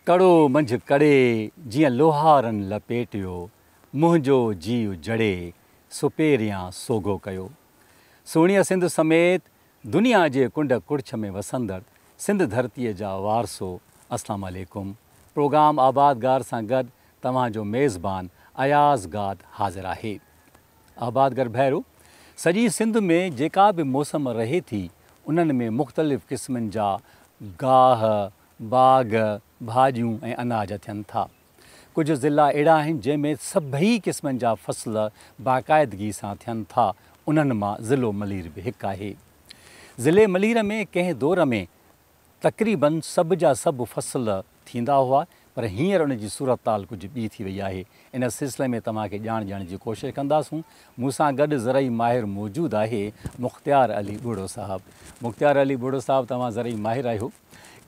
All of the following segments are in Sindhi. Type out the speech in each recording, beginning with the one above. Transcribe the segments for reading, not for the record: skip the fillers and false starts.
ڪڙو منجهه ڪڙي، جيئن لوهارن لپيٽيو، منهنجو جيء جڙي، سو پهريان سوگهو ڪيو. سهڻيء سنڌ سميت دنيا جي ڪنڊ ڪڙڇ ۾ وسندڙ سنڌ ڌرتيء جا وارثو اسلام عليڪم. پروگرام آبادگار سان گڏ توهان جو ميزبان اياز گاد حاضر آهي. آبادگر ڀائرو! سڄي سنڌ ۾ جيڪا به موسم رهي ٿي انهن ۾ مختلف قسمن جا گاهه، باغ، ڀاڄيون ۽ اناج ٿين ٿا. ڪجهه ضلعا اهڙا آهن جنهن ۾ سڀئي قسمن جا فصل باقاعدگي سان ٿين ٿا انهن مان ضلعو ملير به هڪ آهي. ضلعي ملير ۾ ڪنهن دور ۾ تقريبن سڀ جا سڀ فصل ٿيندا هئا پر هينئر ان جي صورتحال ڪجهه ٻي ٿي وئي آهي. ان سلسلي ۾ توهان کي ڄاڻ ڏيڻ جي ڪوشش ڪنداسون. مون سان گڏ زرعي ماهر موجود آهي مختيار علي ٻرڙو صاحب. مختيار علي ٻرڙو صاحب توهان زرعي ماهر آهيو.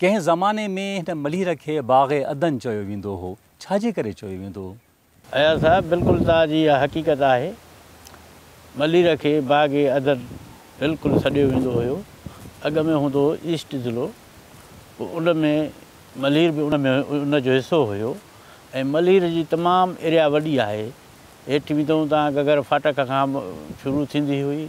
ڪنهن زماني ۾ هن ملير کي باغ عدن چيو ويندو هو. ڇا جي ڪري چيو ويندو هو؟ اياز صاحب بلڪل توهان جي اها حقيقت آهي. ملير کي باغ عدن بلڪل سڏيو ويندو هيو. اڳ ۾ هوندو هو ايسٽ ضلعو پوء ان ۾ ملير به ان ۾ ان جو حصو هيو ۽ ملير جي تمام ايريا وڏي آهي. هيٺ ويندؤ تان گگر ڦاٽڪ کان شروع ٿيندي هئي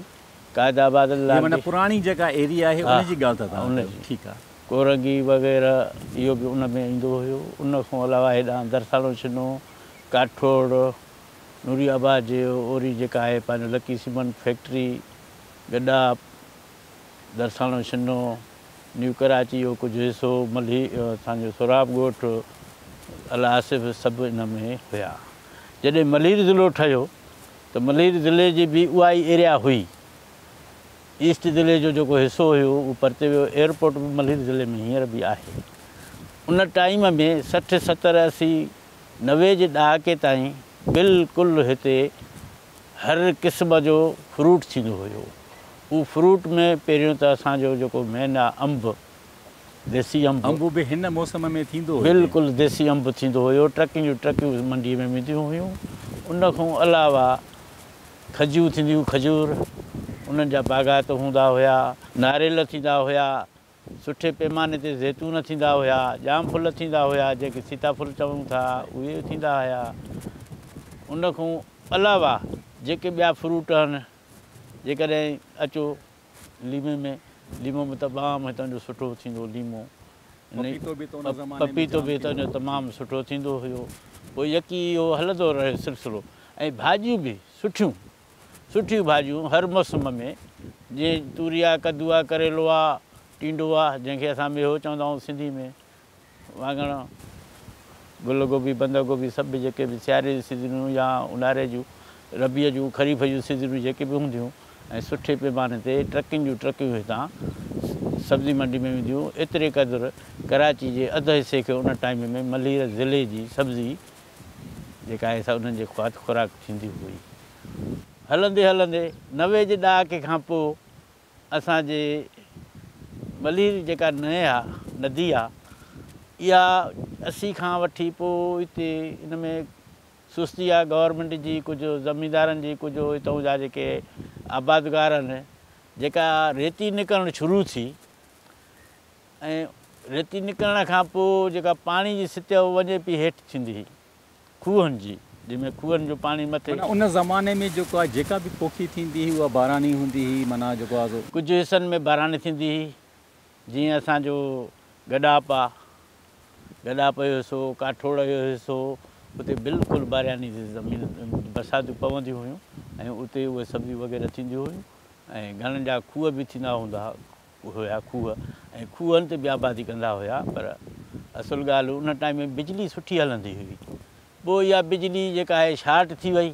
قائد آباد هي معنيٰ پراڻي جيڪا ايريا آهي ان جي ڳالهه ٿا توهان ڪيو ٺيڪ آهي. ڪورنگي وغيره اهو به ان ۾ ايندو هيو. ان کان علاوه هيڏانهن درساڻو ڇنو، ڪاٺوڙ، نوري آباد جي اوري جيڪا آهي پنهنجو لڪي سيمنٽ فيڪٽري، گڏاپ، درساڻو ڇنو، نيو ڪراچي جو ڪجهه حصو، ملهي اسان جو سهراب ڳوٺ، الله آصف سڀ ان ۾ هيا. جڏهن ملير ضلعو ٺهيو ته ملير ضلعي جي به اها ئي ايريا هئي. ايسٽ ضلعي جو جيڪو حصو هيو اهو پرتي ويو. ايئرپورٽ به ملير ضلعي ۾ هينئر به آهي. ان ٽائيم ۾ 60، 70، 80، 90 جي ڏهاڪي تائين بلڪل هتي هر قسم جو فروٽ ٿيندو هيو. اهو فروٽ ۾ پهريون ته اسان جو جيڪو مين آ انب، ديسي انب. انب به هن موسم ۾ ٿيندو هو هتي. بلڪل ديسي انب ٿيندو هيو. ٽرڪين جون ٽرڪيون منڊيء ۾ وينديون هيون. ان کان علاوه کجيون ٿينديون کجور، انهن جا باغات هوندا هيا. ناريل ٿيندا هيا. سٺي پيماني تي زيتون ٿيندا هيا. ڄام ڦل ٿيندا هيا جنهن کي سيتا ڦل چئون ٿا اهي ٿيندا هيا. ان کان علاوه جيڪي ٻيا فروٽ آهن جيڪڏهن اچو ليمي ۾ ليمو به تمام هتان جو سٺو ٿيندو ليمو پپيتو به ته ان زماني ۾ پپيتو به هتان جو تمام سٺو ٿيندو هيو. پوء يڪي اهو هلندو رهيو سلسلو ۽ ڀاڄيون به سٺيون سٺيون ڀاڄيون هر موسم ۾ جيئن توري آ، ڪدو آ، ڪريلو آ، ٽينڊو آ جنهن کي اسان ميهو چوندا آهيون سنڌي ۾ واڱڻ، گل گوبي، بند گوبي سڀ جيڪي به سياري جون سيزنون يا اونهاري جون، ربيع جون، خريف جون سيزنون جيڪي به هونديون ۽ سٺي پيماني تي ٽرڪين جون ٽرڪيون هتان سبزي منڊي ۾ وينديون. ايتري قدر ڪراچي جي اڌ حصي کي ان ٽائيم ۾ ملير ضلعي جي سبزي جيڪا آهي سا انهن جي خواد خوراڪ ٿيندي هئي. هلندي هلندي 90 جي ڏهاڪي کان پوء اسان جي ملير جيڪا نئين آ، ندي آ، اها 80 کان وٺي پوء هتي ان ۾ سستي آ گورنمينٽ جي، ڪجهه زميندارن جي، ڪجهه هتان جا جيڪي آبادگار آهن، جيڪا ريتي نڪرڻ شروع ٿي ۽ ريتي نڪرڻ کان پوء جيڪا پاڻي جي سطح وڃي پئي هيٺ ٿيندي هئي کوهن جي، جنهن ۾ کوهن جو پاڻي مٿي. معنيٰ ان زماني ۾ جيڪو آهي جيڪا به پوکي ٿيندي هئي اها باراني هوندي هئي معنيٰ جيڪو آهي سو. ڪجهه حصن ۾ باراني ٿيندي هئي جيئن اسان جو گڏاپ آ، گڏاپ جو حصو، ڪاٺوڙ جو حصو اتي بلڪل باراني زمين برساتون پونديون هيون ۽ اتي اهي سبزيون وغيره ٿينديون هيون ۽ گهڻن جا کوهه به ٿيندا هوندا هيا کوهه ۽ کوهن تي به آبادي ڪندا هيا پر اصل ڳالهه ان ٽائيم ۾ بجلي سٺي هلندي هئي پوء اها بجلي جيڪا آهي شارٽ ٿي وئي.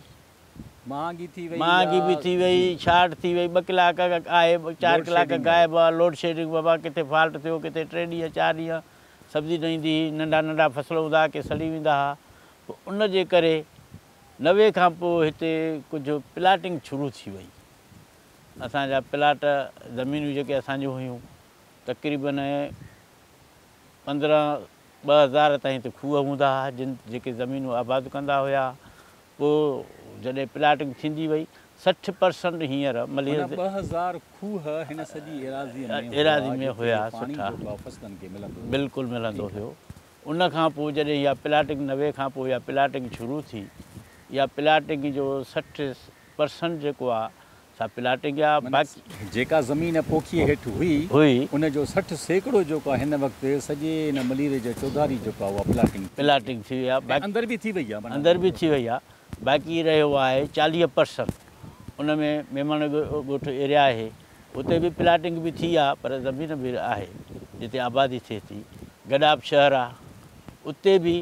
مهانگي ٿي وئي مهانگي به ٿي وئي، شارٽ ٿي وئي، 2 ڪلاڪ آهي، 4 ڪلاڪ غائب آهي، لوڊ شيڊنگ بابا ڪٿي فالٽ ٿيو ڪٿي 3 ڏينهن 4 ڏينهن سبزي نه ايندي هئي، ننڍا ننڍا فصل هوندا ها ڪي سڙي ويندا ها، پوء ان جي ڪري 90 کان پوء هتي ڪجهه پلاٽنگ شروع ٿي وئي. اسان جا پلاٽ زمينون جيڪي اسان جون هيون تقريبن 15 2000 تائين ته کوهه هوندا ها جن جيڪي زمينون آباد ڪندا هيا پوء جڏهن پلاٽنگ ٿيندي وئي 60 پرسنٽ هينئر ملير معنيٰ 2000 کوهه هن سڄي ايراضيء ۾ ايراضي ۾ هئا هيا جتي پاڻي سٺا جيڪو آهي فصلن کي ملندو هيو. بلڪل ملندو هيو. ان کان پوء جڏهن اها پلاٽنگ 90 کان پوء اها پلاٽنگ شروع ٿي، اها پلاٽنگ جو 60% جيڪو آ سا پلاٽنگ آ، باقي. جيڪا زمين پوکيء هيٺ هئي، ان جو 60% جيڪو آ هن وقت سڄي هن ملير جي چوڌاري جيڪو آ اها پلاٽنگ ٿي. پلاٽنگ ٿي وئي آ، باقي. اندر به ٿي وئي آ. اندر به ٿي وئي آ، باقي رهيو آهي 40% ان ۾ ميمڻ ڳوٺ ايريا آهي، اتي به پلاٽنگ به ٿي آ پر زمين به آهي جتي آبادي ٿئي ٿي. گڏاپ شهر آ اتي به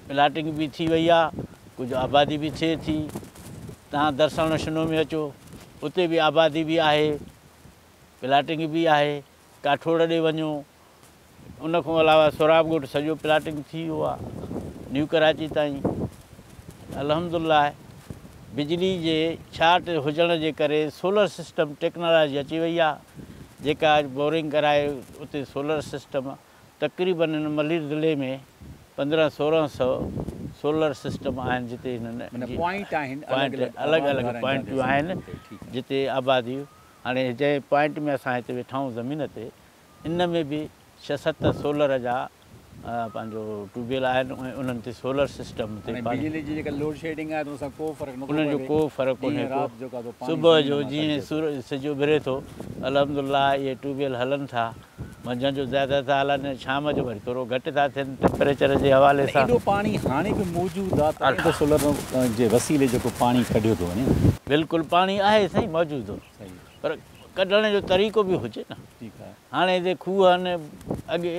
پلاٽنگ به ٿي وئي آ، ڪجهه آبادي به ٿئي ٿي. توهان درساڻو شنو ۾ اچو اتي به آبادي به آهي، پلاٽنگ به آهي. ڪاٺوڙ ڏي وڃو، ان کان علاوه سهراب ڳوٺ سڄو پلاٽنگ ٿي ويو آ، نيو ڪراچي تائين. الحمدلله بجلي جي ڇاٽ هجڻ جي ڪري سولر سسٽم ٽيڪنالاجي اچي وئي آ، جيڪا بورنگ ڪرائي اتي سولر سسٽم تقريبن هن ملير ضلعي ۾ 15 16 سو سولر سسٽم آهن، جتي هنن پوائنٽ آهن. پوائنٽ الڳ الڳ پوائنٽون آهن جتي آبادي. هاڻي جنهن پوائنٽ ۾ اسان هتي ويٺا آهيون زمين تي، ان ۾ به 6 7 سولر جا پنهنجو ٽيوب ويل آهن ۽ انهن تي سولر سسٽم تي بجلي جي جيڪا لوڊ شيڊنگ آهي، ان سان ڪو فرق نه انهن جو ڪو فرق ڪونهي ڪو. صبح جو جيئن سورج سج اڀري ٿو، الحمدلله اهي ٽيوب ويل هلن ٿا. منجهند جو زياده ٿا هلن، شام جو وري ٿورو گهٽ ٿا ٿين ٽيمپريچر جي حوالي سان. ايڏو پاڻي هاڻي به موجود آهي ته سولر جي وسيلي جيڪو پاڻي ڪڍيو ٿو وڃي. بلڪل، پاڻي آهي سائين موجود، پر ڪڍڻ جو طريقو به هجي نه. ٺيڪ آهي. هاڻي هتي کوهه آهن، اڳي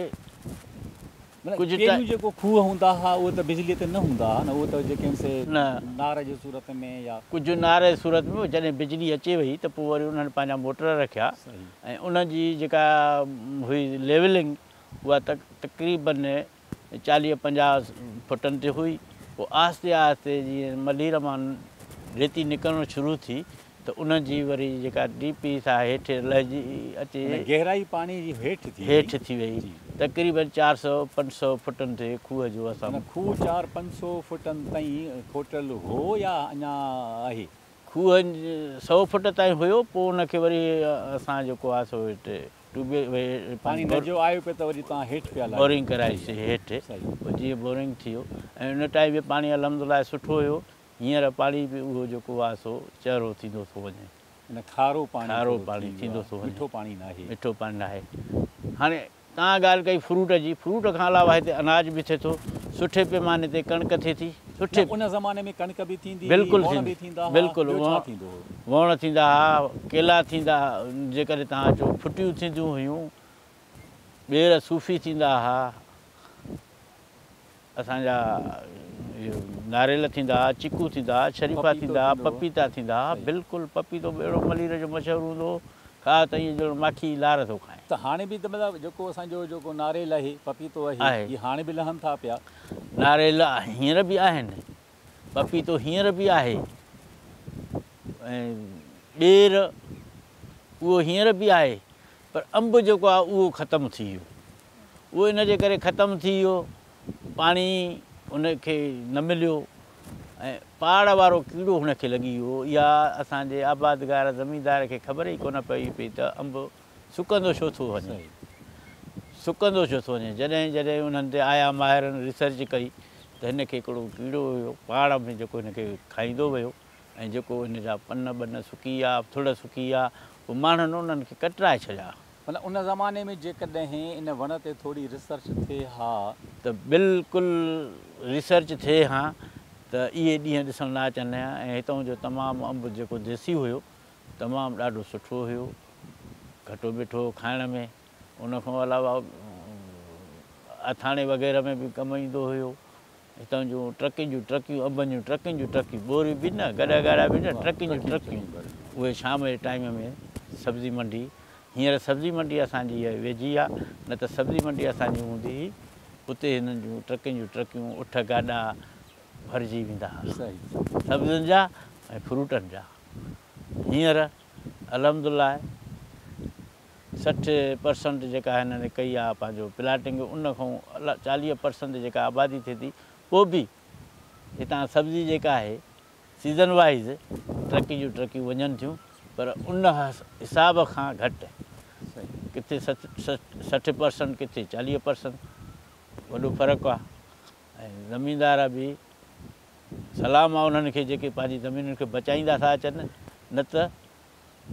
ڪجهه جيڪو کوهه هوندا هئا، اهي ته بجلي تي نه هوندا هئا نه، اهي ته جيڪي سي نه. نار جي صورت ۾ يا ڪجهه نار جي صورت ۾. جڏهن بجلي اچي وئي ته پوءِ وري انهن پنهنجا موٽر رکيا ۽ ان جي جيڪا هئي ليولنگ، اها تقريبن 40 50 فٽن تي هئي. پوءِ آهستي آهستي جيئن ملير مان ريتي نڪرڻ شروع ٿي ته ان جي وري جيڪا ڊي پي سا هيٺ لهجي اچي. گهرائي پاڻي جي هيٺ ٿي. هيٺ ٿي وئي، تقريبن 400 500 فٽن تي کوهه جو اسان کوهه 4 500 فٽن تائين کوٽل هو يا اڃا آهي؟ کوهه 100 فٽ تائين هيو، پوءِ ان کي وري اسان جيڪو آهي سو هتي ٽيوب پاڻي نه جو آيو پئي ته وري توهان هيٺ پيا بورنگ ڪرائيسين هيٺ. پوءِ جيئن بورنگ ٿي ويو ۽ ان ٽائيم به پاڻي الحمدلله سٺو هيو. هينئر پاڻي به اهو جيڪو آهي سو چهرو ٿيندو ٿو وڃي. کارو پاڻي. کارو پاڻي ٿيندو ٿو وڃي. مٺو پاڻي نه آهي. مٺو پاڻي نه آهي. هاڻي توهان ڳالهه ڪئي فروٽ جي، فروٽ کان علاوه هتي اناج به ٿئي ٿو سٺي پيماني تي. ڪڻڪ ٿئي ٿي سٺي. ان زماني ۾ ڪڻڪ به ٿيندي؟ بلڪل. ٿيندي. بلڪل، ووڻ ٿيندا هئا، ڪيلا ٿيندا، جيڪڏهن توهان چئو ڦٽيون ٿينديون هيون، ٻير صوفي ٿيندا هئا اسان جا، ناريل ٿيندا هئا، چيڪو ٿيندا هئا، شريفا ٿيندا هئا، پپيتا ٿيندا هئا. بلڪل، پپيتو به اهڙو ملير جو مشهور هوندو هو، کا ته ائين ڄڻ ماکي لار ٿو کائي. ته هاڻي به ته مطلب جيڪو اسان جو جيڪو ناريل آهي، پپيتو آهي، اهي هاڻي به لهن ٿا پيا؟ ناريل هينئر به آهن، پپيتو هينئر به آهي ۽ ٻير اهو هينئر به آهي، پر انب جيڪو آهي اهو ختم ٿي ويو. اهو ان جي ڪري ختم ٿي ويو، پاڻي ان کي نه مليو ۽ پاڙ وارو ڪيڙو هن کي لڳي ويو. اها اسان جي آبادگار زميندار کي خبر ئي ڪونه پئي پئي ته انب سڪندو ڇو ٿو وڃي، سڪندو ڇو ٿو وڃي. جڏهن جڏهن انهن تي آيا ماهرن ريسرچ ڪئي ته هن کي هڪڙو ڪيڙو هيو پاڙ ۾ جيڪو هن کي کائيندو ويو ۽ جيڪو هن جا پن بن سڪي ويا، ٿڙ سڪي ويا، پوءِ ماڻهن انهن کي ڪٽرائي ڇڏيا. مطلب ان زماني ۾ جيڪڏهن ان وڻ تي ٿوري ريسرچ ٿئي ها ته بلڪل، ريسرچ ٿئي ها ته اهي ڏينهن ڏسڻ نه اچن ها. ۽ هتان جو تمام انب جيڪو ديسي هيو، تمام ڏاڍو سٺو هيو، کٽو مٺو کائڻ ۾. ان کان علاوه آٿاڻي وغيره ۾ به ڪم ايندو هيو. هتان جون ٽرڪين جون ٽرڪيون انبن جون، ٽرڪين جون ٽرڪيون، ٻوريون به نه، گڏا گاڏا به نه، ٽرڪين جون ٽرڪيون، اهي شام جي ٽائيم ۾ سبزي منڊي. هينئر سبزي منڊي اسان جي ويجهي آهي، نه ته سبزي منڊي اسان جي هوندي هئي. اتي هنن جون ٽرڪين جون ٽرڪيون، اٺ گاڏا ڀرجي ويندا هئا سبزين جا ۽ فروٽن جا. هينئر الحمدلله 60% جيڪا هنن ڪئي آهي پنهنجو پلاٽنگ، ان کان 40% جيڪا آبادي ٿئي ٿي، پوءِ به هتان سبزي جيڪا آهي سيزن وائيز ٽرڪي جون ٽرڪيون وڃن ٿيون، پر ان حساب کان گهٽ، ڪٿي 60%، ڪٿي 40%. وڏو فرق آ ۽ زميندار به سلام آ انهن کي جيڪي پنهنجي زمينن کي بچائيندا ٿا اچن نه ته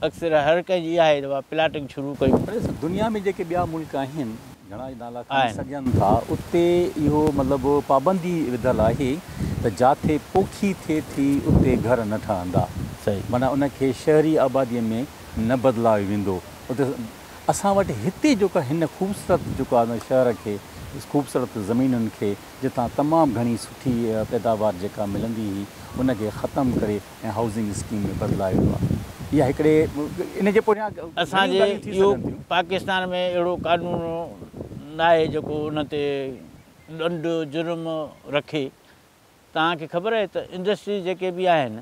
اڪثر هر ڪنهن جي اها آهي ته بابا پلاٽنگ شروع ڪيون. پر دنيا ۾ جيڪي ٻيا ملڪ آهن گهڻا ئي نالا کڻي سگهجن ٿا اتي اهو مطلب پابندي وڌل آهي ته جاٿي پوکي ٿئي ٿي اتي گهر نه ٺهندا معنيٰ ان کي شهري آبادي ۾ نه بدلايو ويندو اتي اسان وٽ هتي جيڪو هن خوبصورت جيڪو آهي شهر کي خوبصورت زمينن کي جتان تمام گهڻي سٺي پيداوار جيڪا ملندي هئي ان کي ختم ڪري ۽ هائوسنگ اسڪيم ۾ بدلايو ويو آهي اها هڪڙي ان جي پٺيان اسان گهڻيون جي ڳالهيون ٿي اهو سگهن ٿيون. پاڪستان ۾ اهڙو قانون ناهي جيڪو ان تي ڏنڊ جرم رکي. توهان کي خبر آهي ته انڊسٽريز جيڪي به آهن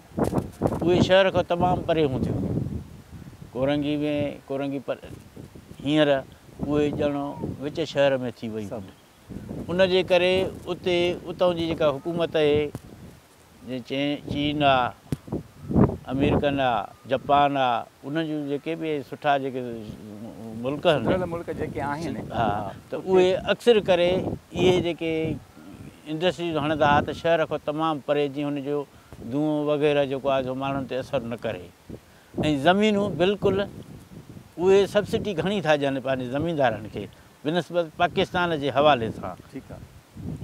اهي شهر کان تمام پري هونديون هيون. ڪورنگي ۾ ڪورنگي پر هينئر اهي ڄڻ وچ شهر ۾ ٿي ويون آهن. ان جي ڪري اتي اتان جي جيڪا حڪومت اهي جيئن چين آ، آمريڪن آ، جپان آ، انهن جون جيڪي به سٺا جيڪي ملڪ آهن، سڌريل ملڪ جيڪي آهن، ها ته اهي اڪثر ڪري اهي جيڪي انڊسٽريز هڻندا ها ته شهر کان تمام پري جيئن هن جو دونهون وغيره جيڪو آهي سو ماڻهن تي اثر نه ڪري ۽ زمينون بلڪل اهي سبسڊي گهڻي ٿا ڏين پنهنجي زميندارن کي بنسبت پاڪستان جي حوالي سان ٺيڪ آ.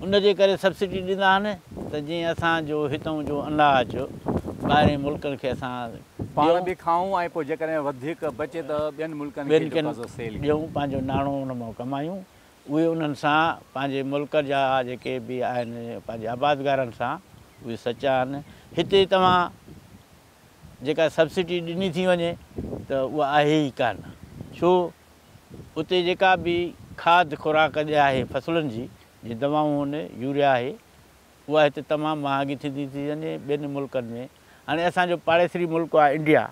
ان جي ڪري سبسڊي ڏيندا آهن ته جيئن اسان جو هتئون جو اناج ٻاهرين ملڪن کي اسان پاڻ ڏيون. به کائون ۽ پوء جيڪڏهن وڌيڪ بچي ته ٻين ملڪن کي ٻين جيڪو کي آ سو سيل ڪيون. ڏيون پنهنجو ناڻو ان مان ڪمايون اهي انهن سان پنهنجي ملڪ جا جيڪي به آهن پنهنجي آبادگارن سان اهي سچا آهن هتي توهان جيڪا سبسڊي ڏني ٿي وڃي ته اها آهي ئي ڪانه ڇو اتي جيڪا به کاڌ خوراڪ آهي فصلن جي، جيئن دوائون آهن، يوريا آهي، اها هتي تمام مهانگي ٿيندي ٿي وڃي ٻين ملڪن ۾. هاڻي اسان جو پاڙيسري ملڪ آهي انڊيا.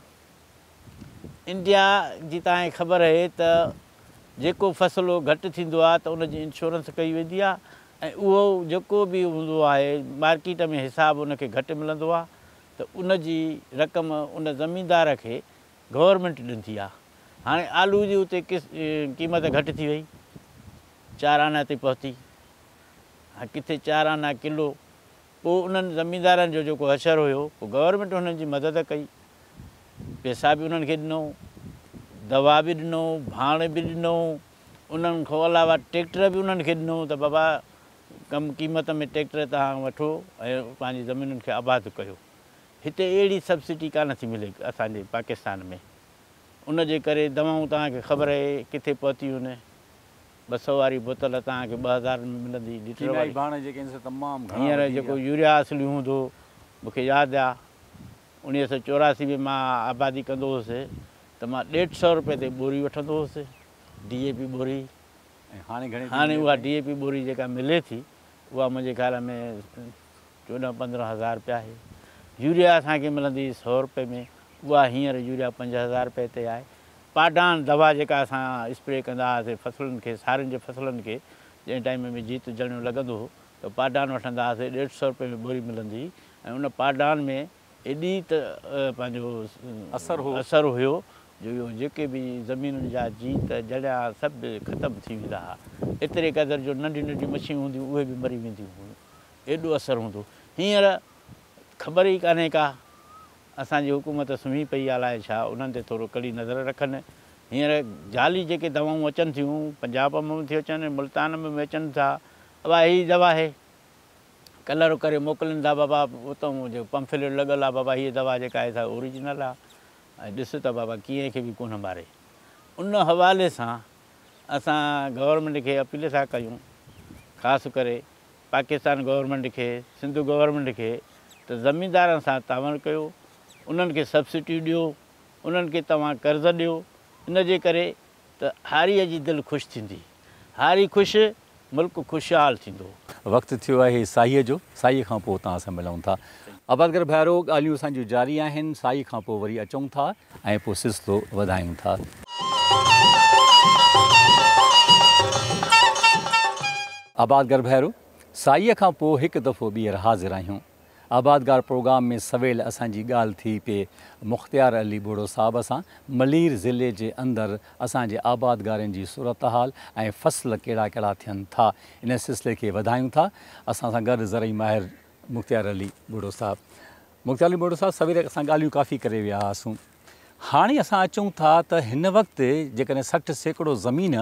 انڊيا جي توهان کي خبر آهي ته جيڪو فصل گهٽ ٿيندو آهي ته ان جي انشورنس ڪئي ويندي آهي ۽ اهو جيڪو به هوندو آهي مارڪيٽ ۾ حساب ان کي گهٽ ملندو آهي ته ان جي رقم ان زميندار کي گورنمينٽ ڏيندي آ. هاڻي آلو جي اتي قيمت گهٽ ٿي وئي، چار آنا تي پهتي، هاڻي ڪٿي چار آنا ڪلو. پوء انهن زميندارن جو جيڪو حشر هيو، پوء گورنمينٽ هنن جي مدد ڪئي، پئسا به انهن کي ڏنو، دوا به ڏنو، ڀاڻ به ڏنو، انهن کان علاوه ٽريڪٽر به انهن کي ڏنو ته بابا ڪم قيمت ۾ ٽريڪٽر توهان وٺو ۽ پنهنجي زمينن کي آباد ڪيو. هتي اهڙي سبسڊي ڪانه ٿي ملي اسان جي پاڪستان ۾ ان جي ڪري دوائون توهان کي خبر اهي ڪٿي پهتيون آهن 200 واري بوتل توهان کي 2000 ۾ ملندي ليٽر ڪيميائي واري ڀاڻ جيڪي آهن سي تمام گهڻا هينئر وڌي جيڪو ويا. يوريا اصلي هوندو مون کي ياد آ 1984 ۾ مان آبادي ڪندو هوس ته مان ڏيڍ سئو روپئي تي ٻوري وٺندو هوس ڊي اي پي ٻوري ۽ هاڻي گهڻي ٿي هاڻي ملي اها پئي؟ ڊي اي پي ٻوري جيڪا ملي ٿي اها منهنجي خيال ۾ 14 15 هزار رپيا آهي. يوريا اسان کي ملندي هئي سئو رپئي ۾ اها هينئر يوريا 5000 رپئي تي آهي. پاڊان دوا جيڪا اسان اسپري ڪندا هئاسين فصلن کي سارين جي فصلن کي جنهن ٽائيم ۾ جيت جڻيو لڳندو هو ته پاڊان وٺندا هئاسين ڏيڍ سئو رپئي ۾ ٻوري ملندي هئي ۽ ان پاڊان ۾ ايڏي ته پنهنجو اثر هو. اثر هيو جو اهو جيڪي به زمينن جا جيت جڻيا سڀ ختم ٿي ويندا هئا. ايتري قدر جو ننڍيون ننڍيون مڇيون هونديون اهي به مري وينديون هيون. ايڏو اثر هوندو. هينئر خبر ئي ڪانهي ڪا. اسان جي حڪومت سمهي پئي آ الائي ڇا، انهن تي ٿورو ڪڙي نظر رکن. هينئر جعلي جيڪي دوائون اچن ٿيون، پنجاب مان به ٿيون اچن، ملتان مان به اچن ٿا. ابا هي دوا آهي، ڪلر ڪري موڪلين ٿا بابا اتان جيڪو پمفليٽ لڳل آ بابا هيء دوا جيڪا آهي سا اوريجنل آ ۽ ڏس ته بابا ڪيئي کي به ڪونه ماري. ان حوالي سان اسان گورنمينٽ کي اپيل ٿا ڪيون خاص ڪري پاڪستان گورنمينٽ کي، سنڌ گورنمينٽ کي ته زميندارن سان تعاون ڪيو، انهن کي سبسڊيون ڏيو، انهن کي توهان قرض ڏيو، ان جي ڪري ته هاريء جي دل خوش ٿيندي، هاري خوش، ملڪ خوشحال ٿيندو. وقت ٿيو آهي ساهيء جو، ساهيء کان پوء توهان سان ملون ٿا. آبادگار ڀائرو ڳالهيون اسان جون جاري آهن، ساهيء کان پوء وري اچون ٿا ۽ پوء سلسلو وڌايون ٿا. آبادگار ڀائرو، ساهيء کان پوء هڪ دفعو ٻيهر حاضر آهيون. آبادگار پروگرام ۾ سويل اسان جي ڳالهه ٿي پئي مختيار علي ٻوڙو صاحب سان ملير ضلعي جي اندر اسان جي آبادگارن جي صورتحال ۽ فصل ڪهڙا ڪهڙا ٿين ٿا ان سلسلي کي وڌايون ٿا اسان سان گڏ زرعي ماهر مختيار علي ٻوڙو صاحب مختيار علي ٻوڙو صاحب سوير اسان ڳالهيون ڪافي ڪري ويا هئاسون هاڻي اسان اچون ٿا ته هن وقت جيڪڏهن 60% زمين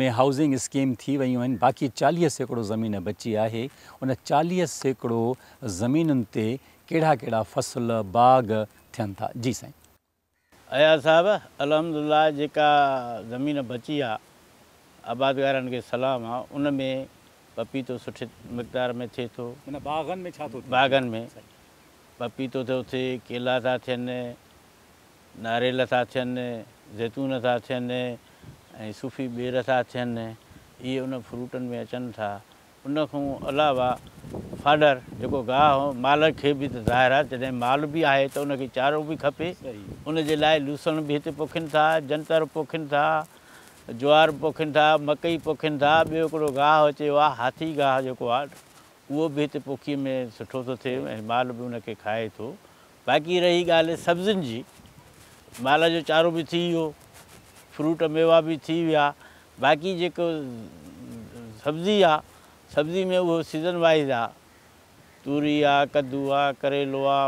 ۾ هائوسنگ اسڪيم ٿي ويون آهن باقي 40% زمين بچي آهي ان 40% زمينن تي ڪهڙا ڪهڙا فصل باغ ٿين ٿا جي سائين. اياز صاحب الحمدلله جيڪا زمين بچي آ آبادگارن کي سلام آ ان ۾ پپيتو سٺي مقدار ۾ ٿئي ٿو. معنيٰ باغن ۾ ڇا ٿو ٿئي؟ باغن ۾ پپيتو ٿو ٿئي، ڪيلا ٿا ٿين، ناريل ٿا ٿين، زيتون ٿا ٿين ۽ صوفي ٻير ٿا ٿين، اهي ان فروٽن ۾ اچن ٿا. ان کان علاوه فاڊر جيڪو گاهه مال کي به ته ظاهر آهي جڏهن مال به آهي ته ان کي چارو به کپي، ان جي لاء لوسڻ به هتي پوکين ٿا، جنتر پوکين ٿا، جوار به پوکين ٿا، مڪئي پوکين ٿا، ٻيو هڪڙو گاهه اچي ويو آهي هاٿي گاهه جيڪو آهي اهو به هتي پوکيء ۾ سٺو ٿو ٿئي ۽ مال به ان کي کائي ٿو. باقي رهي ڳالهه سبزين جي، مال جو چارو به ٿي ويو، فروٽ ميوا به ٿي ويا، باقي جيڪو سبزي آ، سبزي ۾ اهو سيزن وائيز آ، توري آ، ڪدو آ، ڪريلو آ،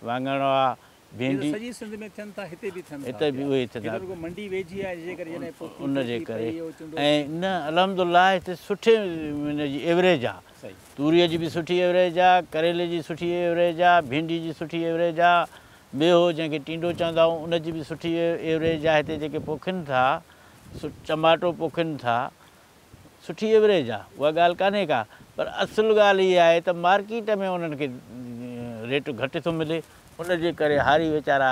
واڱڻ آ، ڀينڊي. اهي ته سڄي سنڌ ۾ ٿين ٿا، هتي به ٿين ٿا هتي به اهي ٿين ٿا. هتي رڳو منڊي ويجهي آهي جنهن جي ڪري جڏهن پوکي ان جي ٿي ڪري پئي اهو چونڊو ۽ نه الحمدلله هتي سٺي ان جي ايوريج آ. توريء جي به سٺي ايوريج آ، ڪريلي جي سٺي ايوريج آ، ڀينڊي جي سٺي ايوريج آ، ميهو جنهن کي ٽينڊو چوندا آهيون ان جي به سٺي ايوريج آ، هتي جيڪي پوکين ٿا سو چماٽو پوکين ٿا سٺي ايوريج آ اها ڳالهه ڪانهي ڪا پر اصل ڳالهه اها آهي ته مارڪيٽ ۾ انهن کي ريٽ گهٽ ٿو ملي ان جي ڪري هاري ويچارا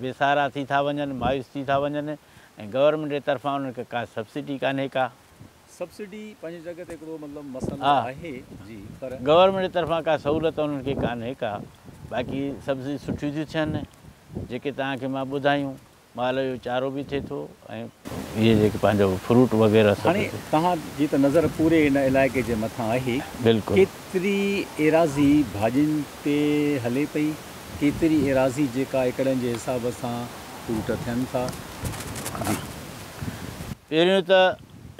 بي سهارا ٿي ٿا وڃن مايوس ٿي ٿا وڃن ۽ گورنمينٽ جي طرفان انهن کي ڪا سبسڊي ڪانهي ڪا. سبسڊي پنهنجي جڳهه تي هڪڙو مطلب مسئلو ها آهي جي پر. گورنمينٽ جي طرفان ڪا سهولت انهن کي ڪانهي ڪا باقي سبزي سٺيون ٿيون ٿين جيڪي توهان کي مان ٻڌايون. مال جو چارو به ٿئي ٿو ۽ اهي جيڪي پنهنجو فروٽ وغيره سڀ هاڻي توهان جي ته نظر پوري هن علائقي جي مٿان آهي. بلڪل. ڪيتري ايراضي ڀاڄين تي هلي پئي، ڪيتري ايراضي جيڪا ايڪڙن جي حساب سان فروٽ ٿين ٿا. جي. پهريون ته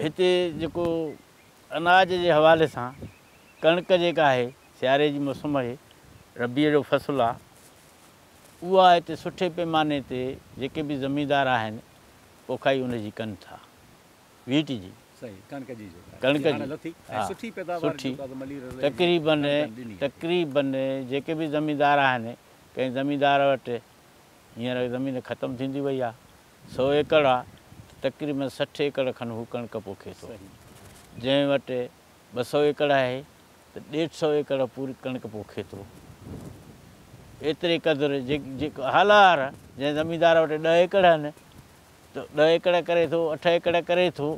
هتي جيڪو اناج جي حوالي سان ڪڻڪ جيڪا آهي سياري جي موسم آهي ربيع جو فصل آهي اها هتي سٺي پيماني تي جيڪي به زميندار آهن پوکائي ان جي ڪن ٿا. ويٽ جي. صحيح ڪڻڪ جي جيڪا ڪڻڪ هاڻي جي لٿي ۽ ها سٺي پيداوار سٺي جيڪا ملير ضلعي جي تقريبن ڪڻڪن ڏني آهي. تقريبن جيڪي به زميندار آهن ڪنهن زميندار وٽ هينئر زمين ختم ٿيندي وئي آهي سو ايڪڙ آهي ته تقريبن 60 ايڪڙ کن هو ڪڻڪ پوکي ٿو صحيح. جنهن وٽ 200 ايڪڙ آهي ته 150 ايڪڙ پوري ڪڻڪ پوکي ٿو. ايتري قدر جيڪو هالار جنهن زميندار وٽ 10 ايڪڙ آهن ته 10 ايڪڙ ڪري ٿو، 8 ايڪڙ ڪري ٿو،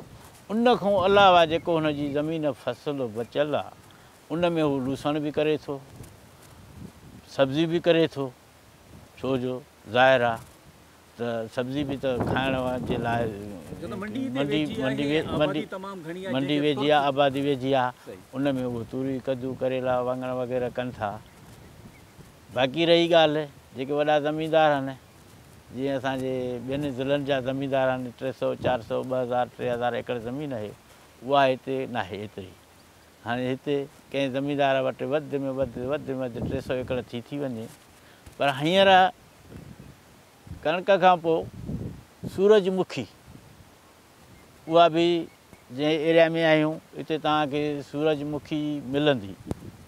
ان کان علاوه جيڪو هن جي زمين فصل بچيل آ ان ۾ هو لوسڻ به ڪري ٿو، سبزي به ڪري ٿو، ڇو جو ظاهر آ ته سبزي به ته کائڻ جي لاء منڊي منڊي منڊي منڊي ويجهي آ، آبادي ويجهي آ، ان ۾ اهو توري، ڪدو، ڪريلا، واڱڻ وغيره ڪن ٿا. باقي رهي ڳالهه جيڪي وڏا زميندار آهن، جيئن اسان جي ٻين ضلعن جا زميندار آهن، 300، 400، 2000، 3000 ايڪڙ زمين آهي، اها هتي ناهي ايتري. هاڻي هتي ڪنهن زميندار وٽ وڌ ۾ وڌ وڌ ۾ وڌ 300 ايڪڙ ٿي ٿي وڃي، پر هينئر ڪڻڪ کان پوء سورج مکي اها به جنهن ايريا ۾ آهيون اتي توهان کي سورج مکي ملندي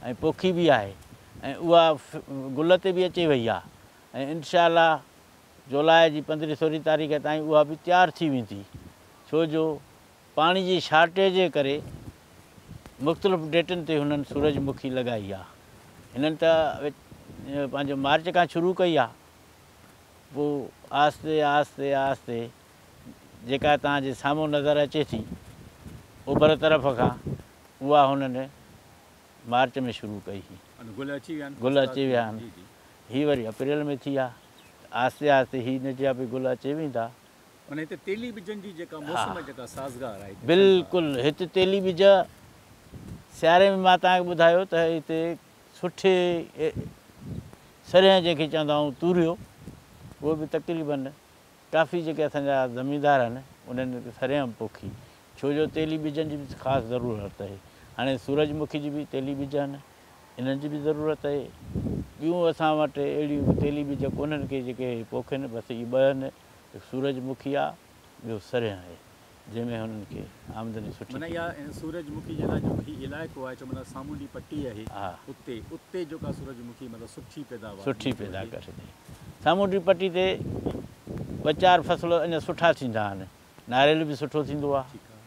۽ پوکي به آهي ۽ اها گل تي به اچي وئي آهي ۽ انشاء الله جولاء جي 15 16 تاريخ تائين اها به تيار ٿي ويندي ڇو جو پاڻي جي شارٽيج جي ڪري مختلف ڊيٽن تي هنن سورج مکي لڳائي آهي. هنن ته پنهنجو مارچ کان شروع ڪئي آهي پوء آهستي آهستي آهستي جيڪا توهان جي سامهون نظر اچي ٿي اوڀر طرف کان اها هنن مارچ ۾ شروع ڪئي هئي. گل اچي ويا آهن. گل اچي ويا آهن. هي وري اپريل ۾ ٿي آ. آهستي آهستي هي ان جا به گل اچي ويندا. معنيٰ هتي تيلي ٻجن جي جيڪا موسم جيڪا سازگار آهي. بلڪل هتي تيلي ٻج سياري ۾ مان توهان کي ٻڌايو ته هتي سٺي سرينهن جنهن کي چوندا آهيون توريو اهو به تقريبن ڪافي جيڪي اسان جا زميندار آهن انهن سرينهن به پوکي ڇو جو تيلي ٻجن جي به خاص ضرورت آهي. هاڻي سورج مکي جي به تيلي ٻج آهن انهن جي به ضرورت آهي. ٻيون اسان وٽ اهڙيون تيلي ٻج ڪونهن ڪي جيڪي پوکين بس اهي ٻه آهن هڪ سورج مکي آهي ٻيو سرينهن آهي. جنهن ۾ هنن کي آمدني سٺي معنيٰ ٿي. اها سورج مکي جي لاء جيڪو هي علائقو آهي چو معنيٰ سامونڊي پٽي آهي اتي اتي جيڪا سورج مکي مطلب سٺي پيداوار سٺي ڏيندي پيدا آهي. ڪري ٿي. سامونڊي پٽي تي ٻه چار فصل اڃا سٺا ٿيندا آهن. ناريل به سٺو ٿيندو آهي. ٺيڪ آهي.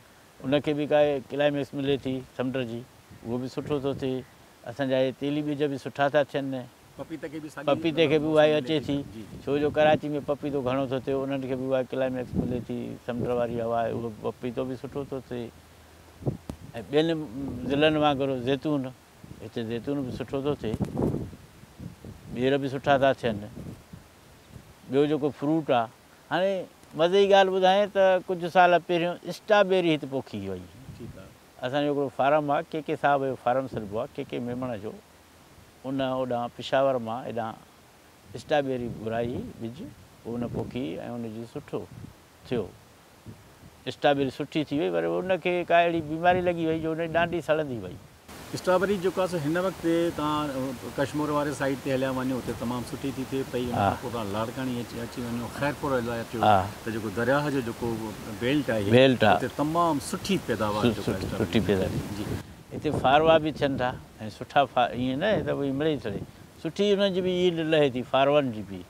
ان کي به ڪا ڪلائميڪس ملي ٿي سمنڊ جي اهو به سٺو ٿو ٿئي. اسان جا اهي تيلي ٻج به سٺا ٿا ٿين. پپيتي کي به ساڳي پپيتي کي مطلب به اها موسم ئي ملي اچي ٿي ٿي، جي جي. ڇو جو ڪراچي ۾ پپيتو گهڻو ٿو ٿئي، انهن کي به اها ڪلائميڪس ملي ٿي، سمنڊ واري هوا آهي، اهو پپيتو به سٺو ٿو ٿئي ۽ ٻين ضلعن وانگر زيتون، هتي زيتون به سٺو ٿو ٿئي، ٻير به سٺا ٿا ٿين، ٻيو جيڪو فروٽ آهي، هاڻي مزي جي ڳالهه ٻڌايان ته ڪجهه سال پهريون اسٽرابيري هتي پوکي وئي. ٺيڪ آهي. اسان جو هڪڙو فارم آهي، ڪي ڪي صاحب جو فارم سڏبو آهي، ڪي ڪي ميمڻ جو. ان اوڏانهن پشاور مان هيڏانهن اسٽرابيري گهرائي ٻج پوء ان پوکي ۽ ان جي سٺو ٿيو. اسٽرابيري سٺي ٿي وئي پر ان کي ڪا اهڙي بيماري لڳي وئي جو ان جي ڏانڊي سڙندي وئي. اسٽرابيري جيڪو آهي سو هن وقت توهان ڪشمور واري سائيڊ تي هليا وڃو اتي تمام سٺي ٿي ٿئي پئي ان کان پوء توهان لاڙڪاڻي اچي وڃو خيرپور الائي اچو ته جيڪو درياهه جو جيڪو بيلٽ آهي اتي تمام سٺي پيداوار جيڪو آهي سٺي پيداوار جي هتي فاروا به ٿين ٿا ۽ سٺا ائين نه ته ڀئي مڙئي سڙئي سٺي انهن جي به ييلڊ لهي ٿي فارون جي به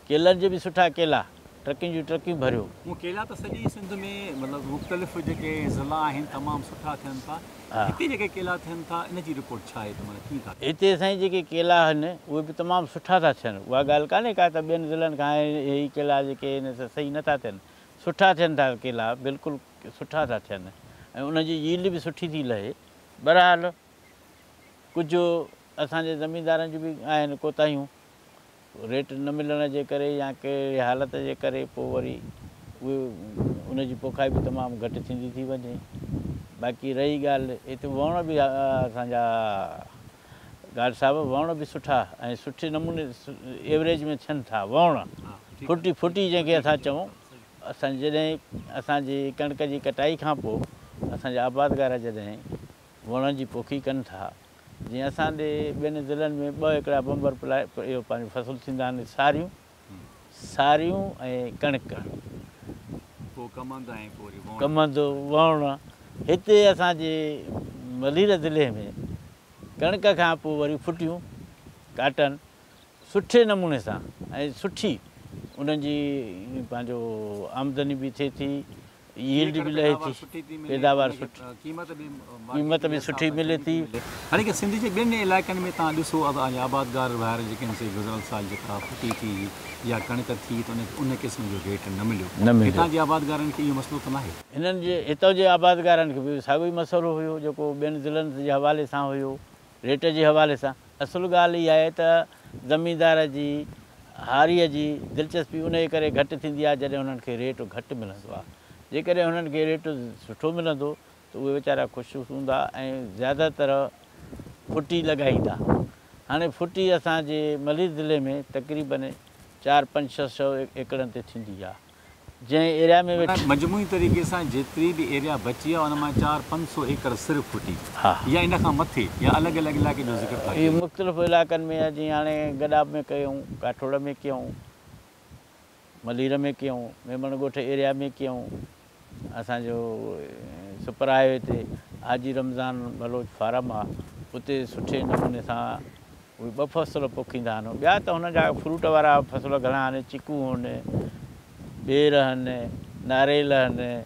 ڪيلن جي به سٺا ڪيلا ٽرڪين جون ٽرڪيون ڀريو. هونء ڪيلا ته سڄي سنڌ ۾ مطلب مختلف جيڪي ضلعا آهن تمام سٺا ٿين ٿا هتي جيڪي ڪيلا ٿين ٿا ان جي رپورٽ ڇا آهي ته معنيٰ ڪيئن ٿا ٿين. هتي سائين جيڪي ڪيلا آهن اهي به تمام سٺا ٿا ٿين اها ڳالهه ڪانهي ڪا ته ٻين ضلعن کان هي ڪيلا جيڪي آهن سي صحيح نه ٿا ٿين سٺا ٿين ٿا ڪيلا بلڪل سٺا ٿا ٿين ۽ انهن جي ييلڊ به سٺي ٿي لهي. بهرحال ڪجهه اسان جي زميندارن جون به آهن ڪوتاهيون، ريٽ نه ملڻ جي ڪري يا ڪهڙي حالت جي ڪري پوء وري اهي ان جي پوکائي به تمام گهٽ ٿيندي ٿي وڃي. باقي رهي ڳالهه هتي ووڻ به اسان جا گارڊ صاحب ووڻ به سٺا ۽ سٺي نموني ايوريج ۾ ٿين ٿا ووڻ ڦٽي ڦٽي جنهن کي اسان چئون اسان جڏهن اسان جي ڪڻڪ جي ڪٽائي کان پوء اسان جا آبادگار جڏهن ووڻن جي پوکي ڪن ٿا جيئن اسان ڏي ٻين ضلعن ۾ ٻه هڪڙا بمبر اهو پنهنجو فصل ٿيندا آهن ساريون ساريون ۽ ڪڻڪ. پوء ڪمند ۽ پوء وري ووڻ. ڪمند ووڻ هتي اسان جي ملير ضلعي ۾ ڪڻڪ کان پوء وري ڦٽيون ڪاٽن سٺي نموني سان ۽ سٺي انهن جي پنهنجو آمدني به ٿئي ٿي، ييلڊ به لهي ٿي، پيداوار سٺي قيمت به سٺي ملي ٿي. هاڻي ڪي سنڌ جي ٻين علائقن ۾ توهان ڏسو آبادگار ڀائر جيڪي آهن سي گذريل سال جيڪا ڦٽي ٿي يا ڪڻڪ ٿي ته ان کي ان قسم جو ريٽ نه مليو هتان جي آبادگارن کي اهو مسئلو ته ناهي. هنن جي هتان جي آبادگارن کي به ساڳيو ئي مسئلو هيو جيڪو ٻين ضلعن جي حوالي سان هيو ريٽ جي حوالي سان. اصل ڳالهه اها آهي ته زميندار جي، هاريء جي، دلچسپي انهيء ڪري گهٽ ٿيندي آهي جڏهن هنن کي ريٽ گهٽ ملندو آهي. جيڪڏهن هنن کي ريٽ سٺو ملندو ته اهي ويچارا خوش هوندا ۽ زياده تر ڦٽي لڳائيندا. هاڻي ڦٽي اسان جي ملير ضلعي ۾ تقريبن چار پنج ڇهه سئو ايڪڙن تي ٿيندي آهي. جنهن ايريا ۾ معنيٰ مجموعي طريقي سان جيتري به ايريا بچي آهي ان مان چار پنج سو ايڪڙ صرف ڦٽي يا ان کان مٿي يا الڳ الڳ علائقي جو ذڪر ٿا اهي ڪريون. مختلف علائقن ۾ آهي جيئن هاڻي گڏاپ ۾ ڪيون، ڪاٺوڙ ۾ ڪيون، ملير ۾ ڪيون، ميمڻ ڳوٺ ايريا ۾ ڪيون، اسان جو سپر هاء وي تي حاجي رمضان بلوچ فارم آهي اتي سٺي نموني سان اهي ٻه فصل پوکيندا آهن. ٻيا ته هنن جا فروٽ وارا فصل گهڻا آهن، چڪون هن، ٻير هن، ناريل هن،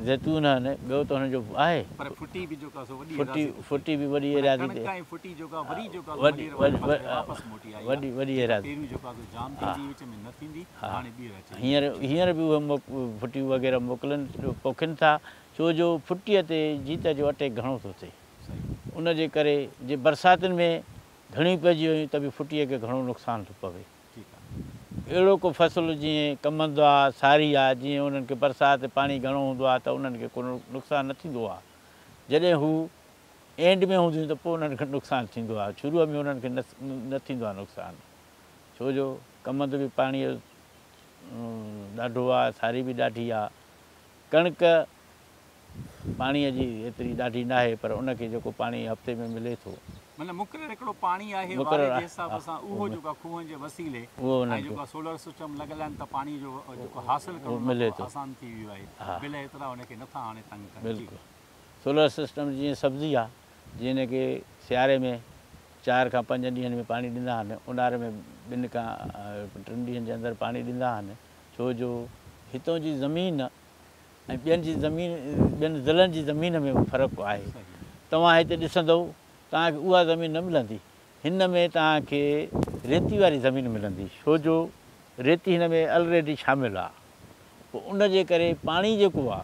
زيتون هن، ٻيو ته هنن جو آهي. پر ڦٽي به جيڪا سو وڏي ايراضي تي ٿئي. ڦٽي به وڏي معنيٰ ايراضي تي. ڪڻڪ ۽ ڦٽي جيڪا وري جيڪا سو ملير واري پاسي واپس موٽي آئي آهي. وڏي جيڪا ايراضي. پهريون جيڪا سو جام ٿيندي وچ ۾ نه ٿيندي هاڻي ٻيهر اچي وئي. هينئر هينئر به اهي ڦٽيون وغيره موڪلن پوکين ٿا ڇو جو ڦٽيء تي جيت جو اٽيڪ گهڻو ٿو ٿئي. ان جي ڪري جي برساتن ۾ گهڻيون پئجي ويون ته به ڦٽيء کي گهڻو نقصان ٿو پوي. اهڙو ڪو فصل جيئن ڪمند آ، ساري آ، جيئن انهن کي برسات پاڻي گهڻو هوندو آ ته انهن کي ڪو نقصان نه ٿيندو آ. جڏهن هو اينڊ ۾ هونديون ته پوء انهن کي نقصان ٿيندو آهي، شروع ۾ انهن کي نه ٿيندو آهي نقصان، ڇو جو ڪمند به پاڻي جو ڏاڍو آهي، ساري به ڏاڍي آهي، ڪڻڪ پاڻيء جي ايتري ڏاڍي ناهي پر ان کي جيڪو پاڻي هفتي ۾ ملي ٿو. مطلب مقرر هڪڙو پاڻي آهي واري جي حساب سان اهو جيڪو آهي کوهن جي وسيلي ۽ جيڪو آهي سولر سسٽم لڳل آهن ته پاڻي جو جيڪو حاصل ڪرڻ ملي ٿو آسان ٿي ويو آهي بل ايترا ان کي نٿا هاڻي تنگ ڪن. بلڪل سولر سسٽم جيئن سبزي آهي جيئن ان کي سياري ۾ 4 کان 5 ڏينهن ۾ پاڻي ڏيندا آهن اونهاري ۾ 2 کان 3 ڏينهن جي اندر پاڻي ڏيندا آهن ڇو جو هتون جي زمين ۽ ٻين جي زمين ٻين ضلعن جي زمين ۾ به فرق آهي. توهان هتي ڏسندؤ توهان کي اها زمين نه ملندي. هن ۾ توهان کي ريتي واري زمين ملندي ڇو جو ريتي هن ۾ الريڊي شامل آ. پوء ان جي ڪري پاڻي جيڪو آ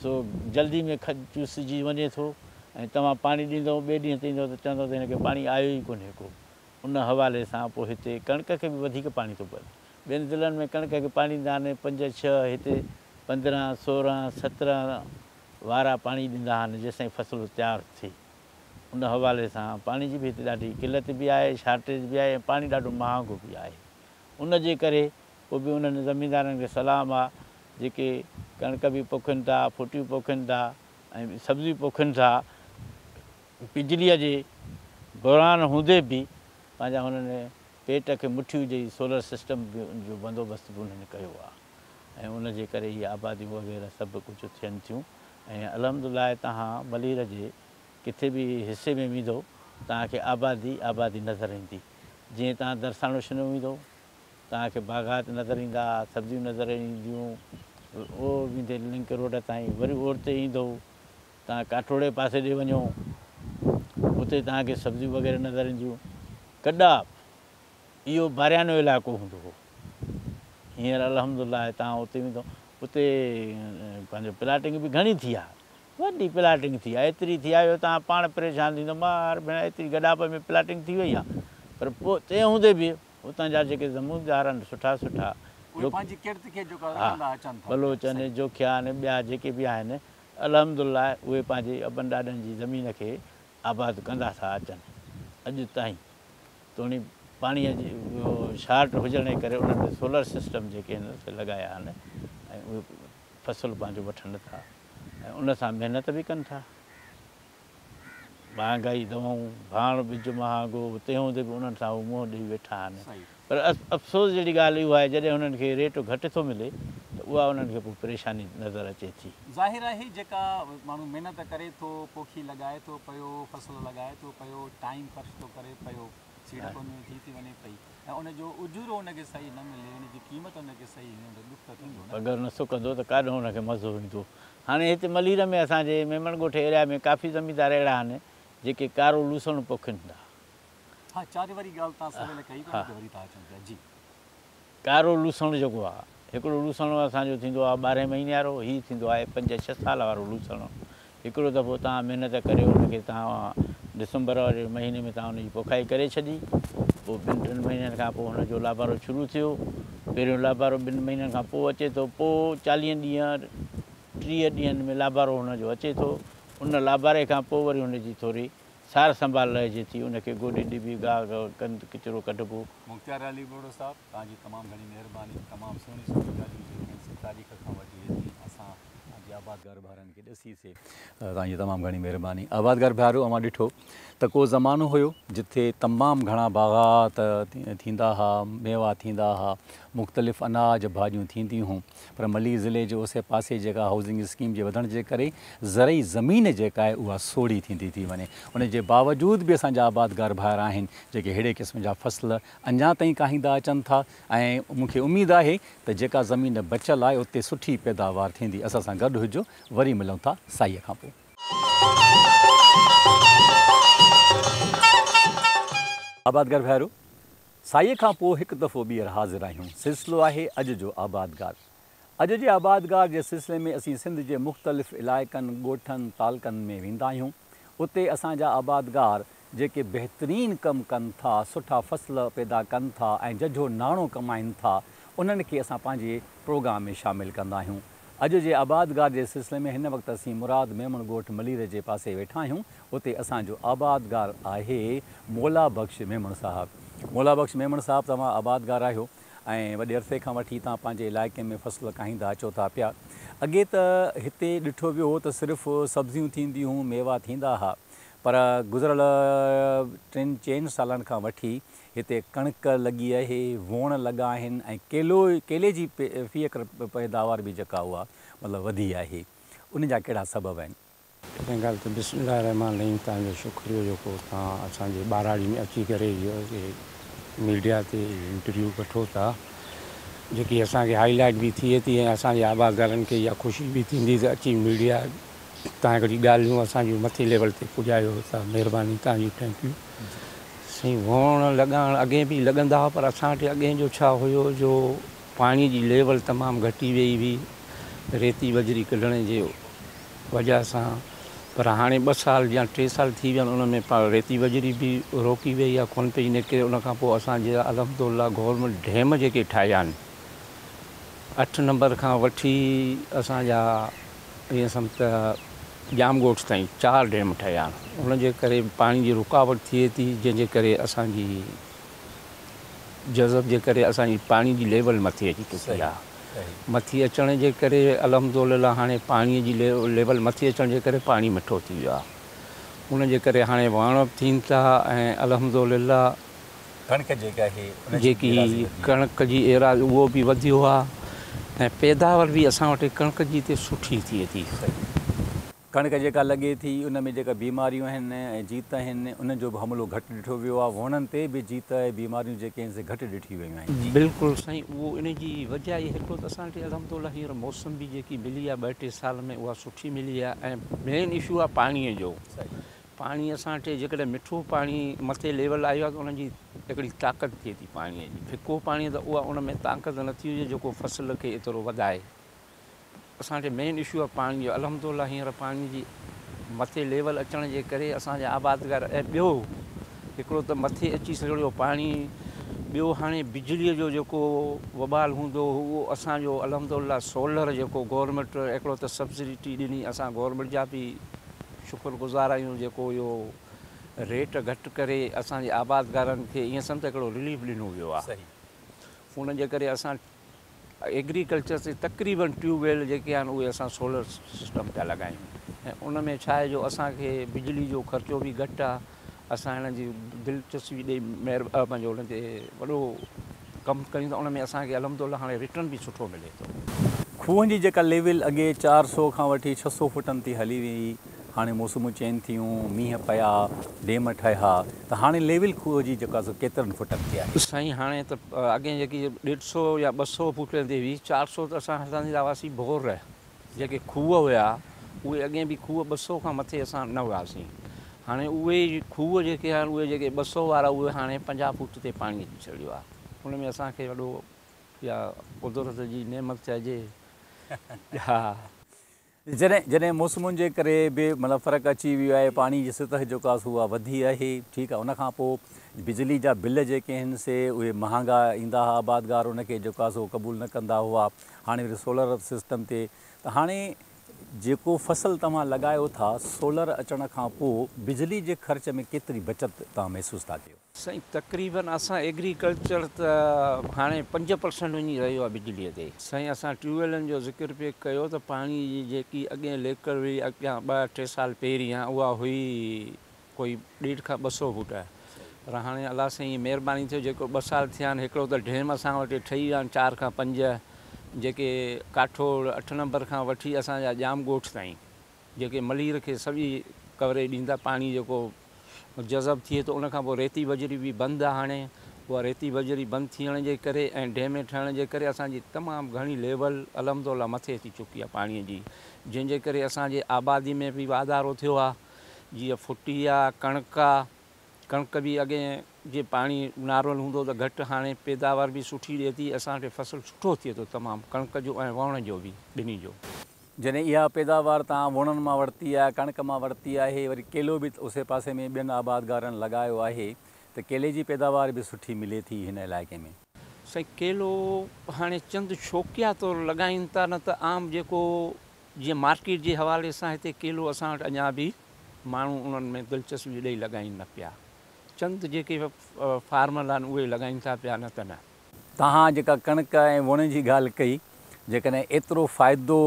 سو جلدي ۾ چوسجي وڃي ٿو ۽ توهان پاڻي ڏيندؤ ٻئي ڏينهن تي ايندؤ ته چوندؤ ته هن کي پاڻي آيو ئي ڪونهي ڪو. ان حوالي سان پوء هتي ڪڻڪ کي به وڌيڪ پاڻي ٿو پوي. ٻين ضلعن ۾ ڪڻڪ کي پاڻي ڏيندا آهن 5، 6 هتي 15، 16، 17 وارا پاڻي ڏيندا آهن جيستائين فصل تيار ٿئي. ان حوالي سان پاڻي جي به هتي ڏاڍي قلت به آهي، شارٽيج به آهي ۽ پاڻي ڏاڍو مهانگو به آهي. ان جي ڪري پوء به انهن زميندارن کي سلام آ جيڪي ڪڻڪ به پوکين ٿا، ڦوٽيون پوکين ٿا ۽ سبزيون پوکين ٿا. بجليء جي بحران هوندي به پنهنجا هنن پيٽ کي مٺيون ڏئي سولر سسٽم به ان جو بندوبست به انهن ڪيو آ ۽ ان جي ڪري هي آباديون وغيره سڀ ڪجهه ٿين ٿيون ۽ الحمد لله توهان ملير جي ڪٿي به حصي ۾ ويندو توهان کي آبادي آبادي نظر ايندي جيئن توهان درساڻو شنو ويندو توهان کي باغات نظر ايندا سبزيون نظر اينديون اهو ويندي لنڪ روڊ تائين وري اورتي ايندو توهان ڪاٺوڙي پاسي ڏي وڃو اتي توهان کي سبزيون وغيره نظر اينديون. گڏاپ اهو باريانو علائقو هوندو هو. هينئر الحمد لله توهان اتي ويندو اتي پنهنجو پلاٽنگ به گهڻي ٿي آهي. وڏي پلاٽنگ ٿي آهي ايتري ٿي آهي جو توهان پاڻ پريشان ٿيندو مار ڀيڻ ايتري گڏاپ ۾ پلاٽنگ ٿي وئي آهي پر پوء تنهن هوندي به اتان جا جيڪي زميندار آهن سٺا سٺا اهي پنهنجي ڪرت کي جيڪو رکندا اچن ٿا. بلوچ آهن جوکيا آهن ٻيا جيڪي به آهن الحمد لله اهي پنهنجي ابن ڏاڏن جي زمين کي آباد ڪندا ٿا اچن اڄ تائين توڻي پاڻي جي شارٽ هجڻ جي ڪري انهن سولر سسٽم جيڪي آهن سي لڳايا آهن ۽ اهي فصل پنهنجو وٺن ٿا ۽ ان سان محنت به ڪن ٿا. مهانگائي، دوائون، ڀاڻ ٻج مهانگو، تنهن هوندي به انهن سان هو منهن ڏئي ويٺا آهن. پر افسوس جهڙي ڳالهه اها آهي جڏهن انهن کي ريٽ گهٽ ٿو ملي ته اها انهن کي پوء پريشاني نظر اچي ٿي. ظاهر آهي جيڪا ماڻهو محنت ڪري ٿو، پوکي لڳائي ٿو پيو، فصل لڳائي ٿو پيو، ٽائيم خرچ ٿو ڪري پيو، سيڙپ ان ۾ ٿي ٿي وڃي پئي ۽ ان جو اجورو ان کي صحيح نه ملي، ان جي قيمت ان کي صحيح نه ملي ته ڏک ته ٿيندو نه. پگهر نه سڪندو ته ڪاڏهون ان کي مزو ايندو. هاڻي هتي ملير ۾ اسان جي ميمڻ ڳوٺ ايريا ۾ ڪافي زميندار اهڙا آهن جيڪي ڪارو لوسڻ پوکين ٿا. ها چاري واري ڳالهه توهان سويل ڪئي پئي اتي وري توهان اچون پيا جي. ڪارو لوسڻ جيڪو آهي هڪڙو لوسڻ اسان جو ٿيندو آهي ٻارهين مهيني وارو هي ٿيندو آهي 5 6 سال وارو لوسڻ هڪڙو دفعو توهان محنت ڪري ان کي توهان ڊسمبر واري مهيني ۾ توهان ان جي پوکائي ڪري ڇڏي پوء ٻن ٽن مهينن کان پوء هن جو لابارو شروع ٿيو پهريون لابارو ٻن مهينن کان پوء اچي ٿو پوء 40 ڏينهن 30 ڏينهن ۾ لابارو هن جو اچي ٿو ان لاباري کان پوء وري هن جي ٿوري سار سنڀال لهجي ٿي ان کي گوڏي ڏبي گاهه گند ڪچرو ڪڍبو. مختيار علي ٻرڙو صاحب توهان جي تمام گهڻي مهرباني تمام سهڻي سهڻي ڳالهيون جيڪي آهن سي تاريخ کان وٺي هتي اسان جي آبادگار ڀائرن کي ڏسي سي توهان جي تمام گهڻي مهرباني آبادگار ڀائرو اوهان ڏٺو ته ڪو زمانو هيو جتي تمام گهڻا باغات ٿيندا ها ميوا ٿيندا ها مختلف اناج ڀاڄيون ٿينديون هيون پر ملير ضلعي جي اوسي پاسي جيڪا هائوسنگ اسڪيم جي وڌڻ جي ڪري زرعي زمين جيڪا آهي اها سوڙهي ٿيندي ٿي وڃي ان جي باوجود به اسان جا آبادگار ڀائر آهن جيڪي ههڙي قسم جا فصل اڃا تائين ڪاهيندا اچن ٿا ۽ مون کي اميد آهي ته جيڪا زمين بچيل آهي اتي سٺي پيداوار ٿيندي اسان سان گڏ هجو وري ملون ٿا سائيء کان پوء. آبادگار ڀائرو! سائيء کان پوء هڪ دفعو ٻيهر حاضر آهيون. سلسلو آهي اڄ جو آبادگار. اڄ جي آبادگار جي سلسلي ۾ اسين سنڌ جي مختلف علائقن، ڳوٺن، تعلقن ۾ ويندا آهيون. اتي اسان جا آبادگار جيڪي بهترين ڪم ڪن ٿا، سٺا فصل پيدا ڪن ٿا ۽ ججهو ناڻو ڪمائين ٿا، انهن کي اسان پنهنجي پروگرام ۾ شامل ڪندا آهيون. اڄ جي آبادگار جي سلسلي ۾ هن وقت اسين مراد ميمڻ ڳوٺ ملير جي پاسي ويٺا آهيون. اتي اسان جو آبادگار آهي مولا بخش ميمڻ صاحب. مولا بخش ميمڻ صاحب توهان آبادگار آهيو ۽ وڏي عرصي کان وٺي توهان پنهنجي علائقي ۾ فصل ڪاهيندا اچو ٿا پيا. اڳي ته هتي ڏٺو ويو هو ته صرف سبزيون ٿينديون هيون ميوا ٿيندا ها پر گذريل ٽن چئن سالن کان وٺي هتي ڪڻڪ لڳي آهي، ووڻ لڳا آهن ۽ ڪيلو ڪيلي جي في ايڪڙ پيداوار به جيڪا اها مطلب وڌي آهي. ان جا ڪهڙا سبب آهن؟ پهرين ڳالهه ته بسم الله الرحمٰن الرحيم توهان جو شڪريو جيڪو توهان اسان جي ٻهراڙي ۾ اچي ڪري اهو ميڊيا تي انٽرويو وٺو ٿا جيڪي اسان کي هائي لائيٽ به ٿئي ٿي ۽ اسان جي آبادگارن کي اها خوشي به ٿيندي ته اچي ميڊيا تان هڪڙي ڳالهيون اسان جون مٿي ليول تي پڄايو ٿا مهرباني توهان جي thank you. سائين ووڻ لڳائڻ اڳي به لڳندا هئا پر اسان وٽ اڳي جو ڇا هيو جو پاڻي جي ليول تمام گهٽي ويئي هئي ريتي بجري ڪڍڻ جي وجه سان پر هاڻي ٻه سال يا ٽي سال ٿي ويا آهن ان ۾ ريتي بجري به روڪي ويئي آهي ڪونه پئي نڪري ان کان پوء اسان جي الحمدلله گورنمينٽ ڊيم جيڪي ٺاهيا آهن اٺ نمبر کان وٺي اسان جا ائين سمجه ته ڄام ڳوٺ تائين چار ڊيم ٺهيا آهن ان جي ڪري پاڻي جي رڪاوٽ ٿئي ٿي جنهن جي ڪري اسان جي جذب جي ڪري اسان جي پاڻي جي ليول مٿي اچي چڪي آهي مٿي اچڻ جي ڪري الحمدلله هاڻي پاڻي جي ليول مٿي اچڻ جي ڪري پاڻي مٺو ٿي ويو آهي ان جي ڪري هاڻي وڻ به ٿين ٿا ۽ الحمدلله ڪڻڪ جيڪا آهي ان جي جيڪي ڪڻڪ جي ايراضي اهو به وڌيو آهي ۽ پيداوار به اسان وٽ ڪڻڪ جي هتي سٺي ٿئي ٿي. ڪڻڪ جيڪا لڳي ٿي ان ۾ جيڪا بيماريون آهن ۽ جيت آهن انهن جو به حملو گهٽ ڏٺو ويو آهي ووڻن تي به جيت ۽ بيماريون جيڪي آهن سي گهٽ ڏٺيون ويون آهن. بلڪل سائين اهو ان جي وجه آهي هڪڙو ته اسان وٽ الحمدلله هينئر موسم به جيڪي ملي آهي ٻه ٽي سال ۾ اها سٺي ملي آهي ۽ مين اشو آهي پاڻي جو پاڻي اسان وٽ جيڪڏهن مٺو پاڻي مٿي ليول آيو آهي ته ان جي هڪڙي طاقت ٿئي ٿي پاڻي جي ڦڪو پاڻي ته اها ان ۾ طاقت نٿي هجي جيڪو فصل کي ايترو وڌائي اسان وٽ مين اشو آهي پاڻي جو الحمدلله هينئر پاڻي جي مٿي ليول اچڻ جي ڪري اسان جا آبادگار ۽ ٻيو هڪڙو ته مٿي اچي سگهيو پاڻي ٻيو هاڻي بجلي جو جيڪو وبال هوندو هو اهو اسان جو الحمدلله سولر جيڪو گورنمينٽ هڪڙو ته سبسڊي ڏني اسان گورنمينٽ جا به شڪر گذار آهيون جيڪو اهو ريٽ گهٽ ڪري اسان جي آبادگارن کي ائين سمجهه ته هڪڙو رليف ڏنو ويو آهي ان جي ڪري اسان ايگريڪلچر تي تقريبن ٽيوب ويل جيڪي آهن اهي اسان سولر سسٽم پيا لڳايون ۽ ان ۾ ڇا آهي جو اسان کي بجلي جو خرچو به گهٽ آهي اسان هن جي دلچسپي ڏئي مهر پنهنجو ان تي وڏو ڪم ڪيون ٿا ان ۾ اسان کي الحمد الله هاڻي ريٽرن به سٺو ملي ٿو. کوهن جي جيڪا ليول اڳي 400 کان وٺي 600 فوٽن تي هلي ويئي هاڻي موسمون چينج ٿيون مينهن پيا ڊيم ٺهيا ته هاڻي ليول کوهه جي جيڪا سو ڪيترن فوٽن تي آهي؟ سائين هاڻي ته اڳي جيڪي ڏيڍ سو يا 200 فوٽن تي هئي 400 ته اسان هلندا هئاسين بور جيڪي کوهه هيا اهي اڳي به کوهه 200 کان مٿي اسان نه هياسين هاڻي اهي کوهه جيڪي آهن اهي جيڪي 200 وارا اهي هاڻي 50 فوٽ تي پاڻي اچي ڇڏيو آهي ان ۾ اسان کي وڏو يا قدرت جي نعمت چئجي ها. جڏهن جڏهن موسمن جي ڪري به مطلب فرق اچي ويو آهي پاڻي جي سطح جيڪا سو اها وڌي آهي ٺيڪ آهي ان کان پوء بجلي جا بل جيڪي آهن سي اهي مهانگا ايندا هئا آبادگار ان کي جيڪو آهي سو قبول نه ڪندا هئا هاڻي وري سولر سسٽم تي ته هاڻي جيڪو فصل توهان لڳايو ٿا سولر اچڻ کان پوء بجلي جي خرچ ۾ ڪيتري بچت توهان محسوس ٿا ڪيو؟ سائين تقريبن اسان ايگريڪلچر ته هاڻي 5% وڃي رهيو آهي بجلي تي. سائين اسان ٽيوب ويلن جو ذڪر پئي ڪيو ته پاڻي جي جيڪي اڳين ليڪر هئي اڳيان ٻه ٽي سال پهريان اها هئي ڪوئي ڏيڍ کان 200 فوٽ پر هاڻي الله سائين جي مهرباني ٿيو جيڪو ٻه سال ٿيا آهن هڪڙو ته ڊيم اسان وٽ ٺهي ويا آهن چار کان پنج جيڪي ڪاٺوڙ اٺ نمبر کان وٺي اسان جا ڄام ڳوٺ تائين جيڪي ملير کي سڄي ڪوريج ڏيندا پاڻي جيڪو جذب ٿئي ٿو ان کان پوء ريتي بجري به بند آهي هاڻي اها ريتي بجري بند ٿيڻ جي ڪري ۽ ڊيم ٺهڻ جي ڪري اسان جي تمام گهڻي ليول الحمدالله مٿي اچي چڪي آهي پاڻي جي جنهن جي ڪري اسان جي آبادي ۾ به واڌارو ٿيو آهي جيئن ڦٽي آ، ڪڻڪ آ، ڪڻڪ به اڳئين جي پاڻي نارمل هوندو ته گهٽ هاڻي پيداوار به سٺي ڏئي ٿي اسان کي فصل سٺو ٿئي ٿو تمام ڪڻڪ جو ۽ ووڻ جو به ٻنهي جو. جڏهن اها پيداوار توهان ووڻن مان ورتي آهي، ڪڻڪ مان ورتي آهي، وري ڪيلو به اوسي پاسي ۾ ٻين آبادگارن لڳايو آهي ته ڪيلي جي پيداوار به سٺي ملي ٿي هن علائقي ۾. سائين ڪيلو هاڻي چند شوقيا طور لڳائين ٿا نه ته عام جيڪو جيئن مارڪيٽ جي حوالي سان هتي ڪيلو اسان وٽ اڃا به ماڻهو انهن ۾ دلچسپي ڏئي لڳائين نه پيا. چند جيڪي فارمر آهن اهي لڳائين ٿا پيا نه ته نه. توهان جيڪا ڪڻڪ ۽ ووڻن جي ڳالهه ڪئي، جيڪڏهن ايترو فائدو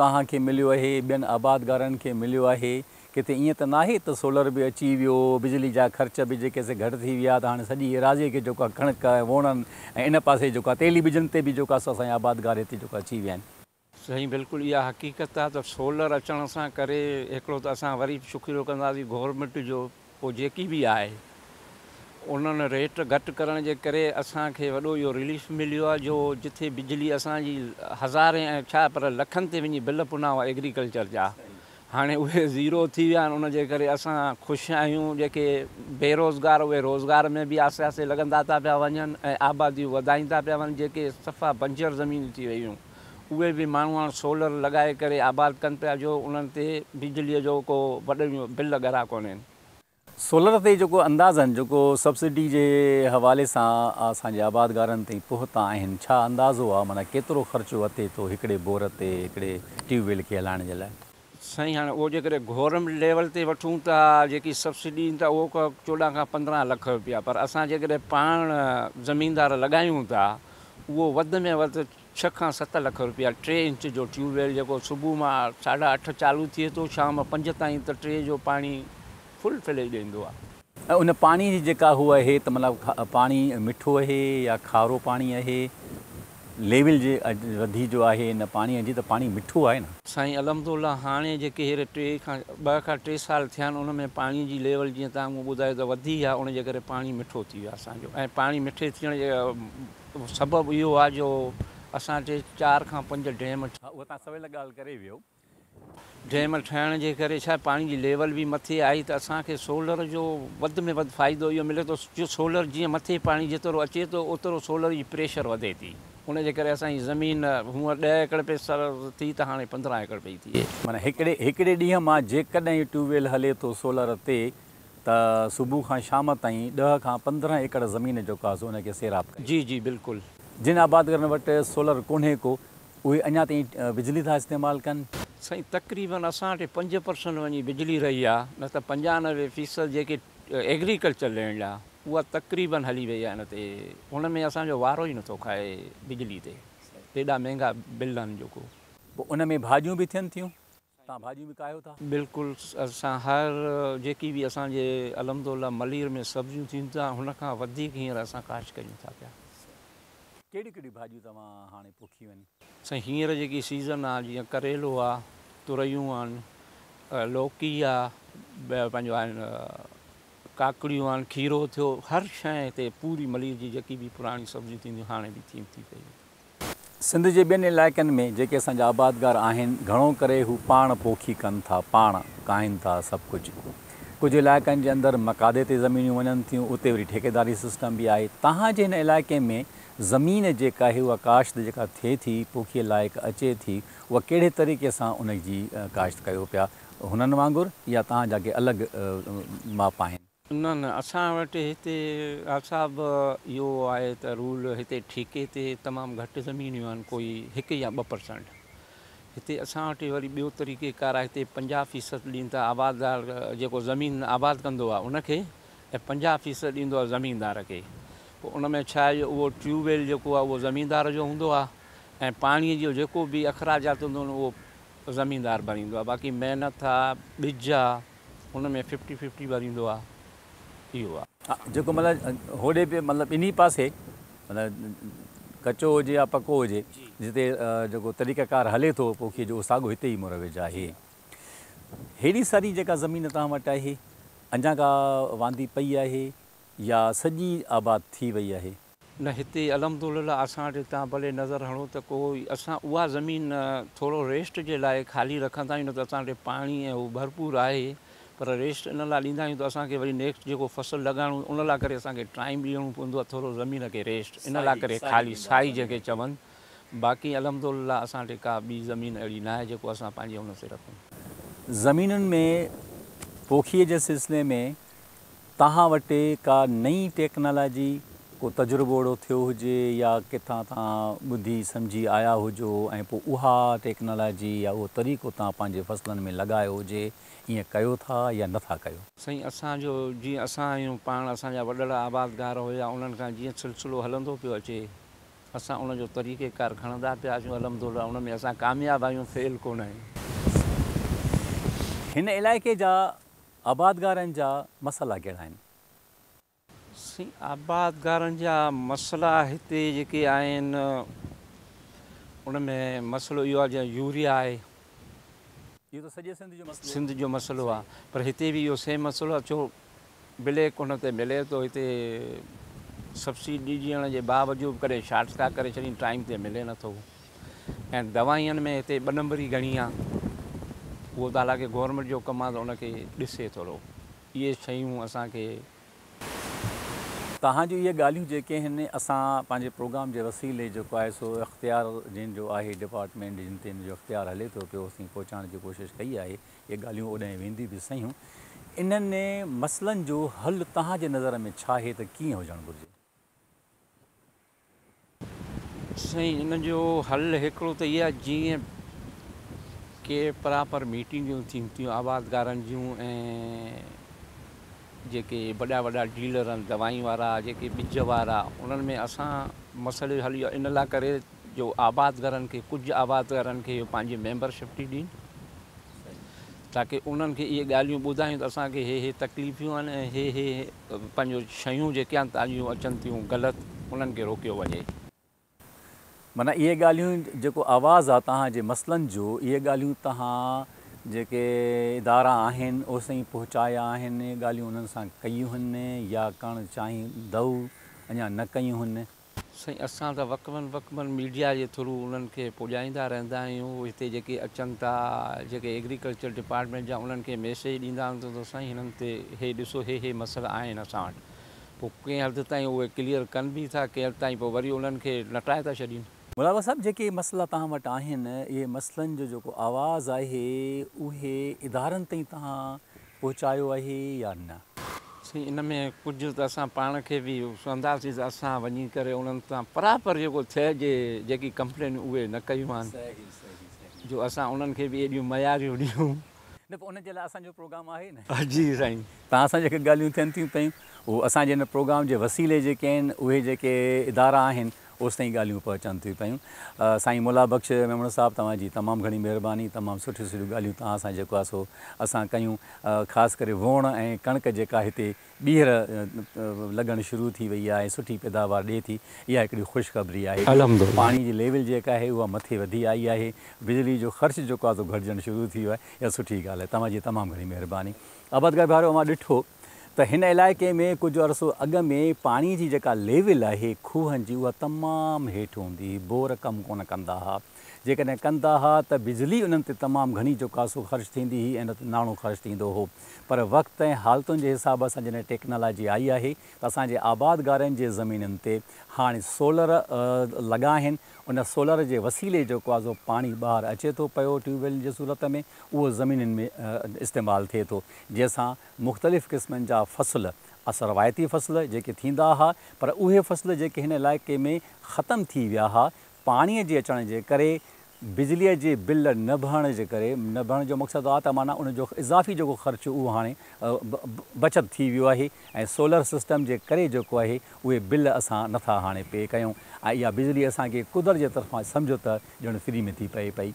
توهان کي مليو آهي، ٻين آبادگارن کي مليو آهي، ڪٿي ائين ته ناهي ته سولر به اچي ويو، بجلي جا خرچ به جيڪي سي گهٽ ٿي ويا ته هاڻي سڄي ايراضيء کي جيڪو آهي ڪڻڪ ۽ ووڻن ۽ ان پاسي جيڪو آهي تيلي ٻجن تي به جيڪو آهي سو اسان جا آبادگار هتي جيڪو اچي ويا آهن. سائين بلڪل اها حقيقت آ ته سولر اچڻ سان ڪري هڪڙو ته اسان وري به شڪريو ڪنداسين گورنمينٽ جو پوء جيڪي به آهي انهن ريٽ گهٽ ڪرڻ جي ڪري اسان کي وڏو اهو رليف مليو آ جو جٿي بجلي اسان جي هزارين ۽ ڇا پر لکن تي وڃي بل پنا هئا ايگريڪلچر جا هاڻي اهي زيرو ٿي ويا آهن ان جي ڪري اسان خوش آهيون جيڪي بيروزگار اهي روزگار ۾ به آهستي آهستي لڳندا ٿا پيا وڃن ۽ آباديون وڌائيندا پيا وڃن جيڪي صفا بنجر زمينون ٿي ويون اهي به ماڻهو هاڻ سولر لڳائي ڪري آباد ڪن پيا جو انهن تي بجليء جو ڪو وڏو بل ڳرا ڪونهن. سولر تي جيڪو اندازن جيڪو سبسڊي جي حوالي سان اسان جي آبادگارن تائين پهتا آهن ڇا اندازو آ معنيٰ ڪيترو خرچو اچي ٿو هڪڙي بور تي هڪڙي ٽيوب ويل کي هلائڻ جي لاء؟ سائين هاڻي اهو جيڪڏهن گورنمينٽ ليول تي وٺون ٿا جيڪي سبسڊي ڏين ٿا اهو ڪو 14 کان 15 لک روپيا پر اسان جيڪڏهن پاڻ زميندار لڳايون ٿا اهو وڌ ۾ وڌ 6 کان 7 لک روپيا 3 انچ جو ٽيوب ويل جيڪو صبح مان 8:30 چالو ٿئي ٿو شام 5 تائين ته 3 جو پاڻي فل فليج ڏيندو آهي. ۽ ان پاڻي جي جيڪا هو آهي ته مطلب پاڻي مٺو آهي يا کارو پاڻي آهي ليول جي وڌي جو آهي ان پاڻي جي ته پاڻي مٺو آهي نه. سائين الحمدالله هاڻي جيڪي هير 2 کان 3 سال ٿيا آهن ان ۾ پاڻي جي ليول جيئن توهان مون ٻڌايو ته وڌي آهي ان جي ڪري پاڻي مٺو ٿي ويو آهي اسان جو ۽ پاڻي مٺي ٿيڻ جي سبب اهو آهي جو اسان وٽ 4 کان 5 ڊيم. ها اها توهان سويل ڳالهه ڪري ويو. ڊيم ٺهڻ جي ڪري ڇا پاڻي جي ليول به مٿي آئي ته اسان کي سولر جو وڌ ۾ وڌ فائدو اهو ملي ٿو جو سولر جيئن مٿي پاڻي جيترو اچي ٿو اوترو سولر جي پريشر وڌي ٿي ان جي ڪري اسان جي زمين هونء 10 ايڪڙ پئي سر ٿي ته هاڻي 15 ايڪڙ پئي ٿئي. معنيٰ هڪڙي هڪڙي ڏينهن مان جيڪڏهن ٽيوب ويل هلي ٿو سولر تي ته صبح کان شام تائين 10 کان 15 ايڪڙ زمين جيڪو آهي سو ان کي سيراب ڪري. جي جي بلڪل. جن آبادگارن وٽ سولر ڪونهي ڪو اهي اڃا تائين بجلي ٿا استعمال ڪن. سائين تقريبن اسان وٽ 5% وڃي بجلي رهي آ نه ته 95% جيڪي ايگريڪلچر لينڊ آ اها تقريبن هلي وئي آ ان تي ان ۾ اسان جو وارو ئي نٿو کائي بجلي تي ايڏا مهنگا بل آهن جيڪو. پوء ان ۾ ڀاڄيون به ٿين ٿيون. توهان ڀاڄيون به ڪاهيو ٿا؟ بلڪل اسان هر جيڪي به اسان جي الحمدلله ملير ۾ سبزيون ٿين ٿا هن کان وڌيڪ هينئر اسان ڪاشت ڪريون ٿا پيا. ڪهڙيون ڪهڙيون ڀاڄيون توهان هاڻي پوکيون آهن؟ سائين هينئر جيڪي سيزن آ جيئن ڪريلو آ، تريون آهن، لوڪي آ، پنهنجو آهن ڪاڪڙيون آهن، کيرو ٿيو، هر شيء هتي پوري ملير جي جيڪي به پراڻي سبزيون ٿينديون هاڻي به ٿين ٿي پئي. سنڌ جي ٻين علائقن ۾ جيڪي اسان جا آبادگار آهن گهڻو ڪري هو پاڻ پوکي ڪن ٿا پاڻ ڪاهين ٿا سڀ ڪجهه ڪجهه علائقن جي اندر مقادي تي زمينون وڃن ٿيون اتي وري ٺيڪيداري سسٽم به آهي توهان جي هن علائقي ۾ زمين جيڪا آهي اها ڪاشت جيڪا ٿئي ٿي پوکي لائق اچي ٿي اها ڪهڙي طريقي سان ان جي ڪاشت ڪيو پيا هنن وانگر يا توهان جا ڪي الڳ ماپ آهن. نه نه اسان وٽ هتي صاحب اهو آهي ته رول هتي ٺيڪي تي تمام گهٽ زمينيون آهن ڪوئي 1 يا 2% هتي اسان وٽ وري ٻيو طريقي ڪار آهي هتي 50% ڏين ٿا آبادگار جيڪو زمين آباد ڪندو آهي ان کي ۽ 50% ڏيندو آهي زميندار کي پوء ان ۾ ڇا آهي جو اهو ٽيوب ويل جيڪو آهي اهو زميندار جو هوندو آهي ۽ پاڻي جو جيڪو به اخراجات هوندو آهن اهو زميندار ڀريندو آهي باقي محنت آهي ٻج آهي ان ۾ ففٽي ففٽي ڀريندو آ اهو آ. جيڪو مطلب هوڏي به مطلب ٻنهي پاسي مطلب ڪچو هجي يا پڪو هجي جتي جيڪو طريقه ڪار هلي ٿو پوکيء جو اهو ساڳو هتي ئي مروج آهي. هيڏي ساري جيڪا زمين توهان وٽ آهي اڃا ڪا واندي پئي آهي يا سڄي آباد ٿي وئي آهي؟ نه هتي الحمدلله اسان وٽ توهان ڀلي نظر هڻو ته ڪو اسان اها زمين ٿورو ريسٽ جي لاء خالي رکندا آهيون نه ته اسان وٽ پاڻي ۽ هو ڀرپور آهي پر ريسٽ ان لاء ڏيندا آهيون ته اسان کي وري نيڪسٽ جيڪو فصل لڳائڻو ان لاء ڪري اسان کي ٽائيم ڏيڻو پوندو آهي ٿورو زمين کي ريسٽ ان لاء ڪري خالي سائي جنهن کي چون باقي الحمدلله اسان وٽ ڪا ٻي زمين اهڙي ناهي جيڪو اسان پنهنجي ان تي رکون. زمينن ۾ پوکيء جي سلسلي ۾ توهان وٽ ڪا نئين ٽيڪنالاجي ڪو تجربو اهڙو ٿيو هجي يا ڪٿان توهان ٻڌي سمجهي آيا هجو ۽ پوء اها ٽيڪنالاجي يا اهو طريقو توهان پنهنجي فصلن ۾ لڳايو هجي، ائين ڪيو ٿا يا نه ٿا ڪيو؟ سائين اسان جو جيئن اسان آهيون پاڻ اسان جا وڏڙا آبادگار هيا انهن کان جيئن سلسلو هلندو پيو اچي اسان ان جو طريقه ڪار کڻندا پيا اچون الحمدلله ان ۾ اسان ڪامياب آهيون فيل ڪونه آهيون. هن علائقي جا آبادگارن جا مسئلا ڪهڙا آهن؟ سائين آبادگارن جا مسئلا هتي جيڪي آهن ان ۾ مسئلو اهو آهي جيئن يوريا آهي. اهو ته سڄي سنڌ جو مسئلو سنڌ جو مسئلو آهي پر هتي به اهو سيم مسئلو آهي ڇو بليڪ ان تي ملي ٿو هتي سبسڊي ڏيڻ جي باوجود ڪڏهن شارٽ ٿا ڪري ڇڏين ٽائيم تي ملي نٿو ۽ دوائين ۾ هتي ٻه نمبري گهڻي آهي اهو ته حالانڪه گورنمينٽ جو ڪم آهي ته ان کي ڏسي ٿورو اهي شيون اسان کي. توهان جون اهي ڳالهيون جيڪي آهن اسان پنهنجي پروگرام جي وسيلي جيڪو آهي سو اختيار جن جو آهي ڊپارٽمينٽ جن تي ان جو اختيار هلي ٿو پيو اسين پهچائڻ جي ڪوشش ڪئي آهي اهي ڳالهيون اوڏانهن وينديون به سهيون انهن مسئلن جو حل توهان جي نظر ۾ ڇا آهي ته ڪيئن هجڻ گهرجي؟ سائين ان جو حل هڪڙو ته اهو آهي جيئن ڪي پراپر ميٽنگون ٿين ٿيون آبادگارن جون ۽ جيڪي وڏا وڏا ڊيلر آهن دوائين وارا جيڪي ٻج وارا انهن ۾ اسان مسئلي جو حل اهو ان لاء ڪري جو آبادگارن کي ڪجهه آبادگارن کي اهو پنهنجي ميمبرشپ ٿي ڏين تاڪه انهن کي اهي ڳالهيون ٻڌايون ته اسان کي هي هي تڪليفون آهن ۽ هي هي پنهنجو شيون جيڪي آهن توهان جون اچن ٿيون غلط انهن کي روڪيو وڃي. معنيٰ اهي ڳالهيون جيڪو آواز آ توهان جي مسئلن جو اهي ڳالهيون توهان جيڪي ادارا آهن اوستائين پهچايا آهن ڳالهيون انهن سان ڪيون هن يا ڪرڻ چاهيندؤ اڃا نه ڪيون هن. سائين اسان ته وقفن وقفن ميڊيا جي ٿرو انهن کي پڄائيندا رهندا آهيون هتي جيڪي اچن ٿا جيڪي ايگريڪلچر ڊپارٽمينٽ جا انهن کي ميسيج ڏيندا آهيون ته سائين هنن تي هي ڏسو هي هي مسئلا آهن اسان وٽ پوء ڪنهن حد تائين اهي ڪليئر ڪن به ٿا ڪنهن حد تائين پوء وري انهن کي نٽائي ٿا ڇڏين. ملاوت صاحب جيڪي مسئلا توهان وٽ آهن اهي مسئلن جو جيڪو آواز آهي اهي ادارن تائين توهان پهچايو آهي يا نه؟ سائين ان ۾ ڪجهه ته اسان پاڻ کي به سهنداسين ته اسان وڃي ڪري انهن سان پراپر جيڪو ٿئي جي جيڪي ڪمپلينون اهي نه ڪيون آهن جو اسان انهن کي به ايڏيون مياريون ڏيون. نه پوء ان جي لاء اسان جو پروگرام آهي نه. جي سائين. توهان سان جيڪي ڳالهيون ٿين ٿيون پيون اهو اسان جي هن پروگرام جي وسيلي جيڪي آهن اهي جيڪي ادارا آهن اوستائين ڳالهيون پهچن ٿيون پيون. سائين مولا بخش ميمڻ صاحب توهان جي تمام گهڻي مهرباني تمام سٺيون سٺيون ڳالهيون توهان سان جيڪو آهي سو اسان ڪيون خاص ڪري ووڻ ۽ ڪڻڪ جيڪا هتي ٻيهر لڳڻ شروع ٿي وئي آهي سٺي پيداوار ڏئي ٿي اها هڪڙي خوشخبري آهي. پاڻي جي ليول جيڪا آهي اها مٿي وڌي آئي آهي بجلي جو خرچ جيڪو آهي سو گهٽجڻ شروع ٿي ويو آهي اها سٺي ڳالهه آهي توهان جي تمام گهڻي مهرباني آبادگار ڀائرو اوهان ڏٺو ته هن علائقي ۾ ڪجهه عرصو اڳ ۾ پاڻي جي جيڪا ليول آهي کوهن جي اها تمام هيٺ هوندي هئي، بور ڪم ڪونه ڪندا ها، جيڪڏهن ڪندا ها ته بجلي انهن تي تمام گهڻي جيڪو آ سو خرچ ٿيندي هئي ۽ ناڻو خرچ ٿيندو هو پر وقت ۽ حالتن جي حساب سان جڏهن ٽيڪنالاجي آئي آهي ته اسان جي آبادگارن جي زمينن تي هاڻي سولر لڳا آهن ان سولر جي وسيلي جيڪو آ سو پاڻي ٻاهر اچي ٿو پيو ٽيوب ويل جي صورت ۾ اهو زمينن ۾ استعمال ٿئي ٿو جنهن سان مختلف قسمن جا فصل، روايتي فصل جيڪي ٿيندا ها پر اهي فصل جيڪي هن علائقي ۾ ختم ٿي ويا ها پاڻي جي اچڻ جي ڪري بجليء جي بل نه ڀرڻ جي ڪري نه ڀرڻ جو مقصد آ ته معنيٰ ان جو اضافي جيڪو خرچ اهو هاڻي بچت ٿي ويو آهي ۽ سولر سسٽم جي ڪري جيڪو آهي اهي بل اسان نه ٿا هاڻي پي ڪيون ۽ اها بجلي اسان کي قدرت جي طرفان سمجهو ته ڄڻ فري ۾ ٿي پئي پئي.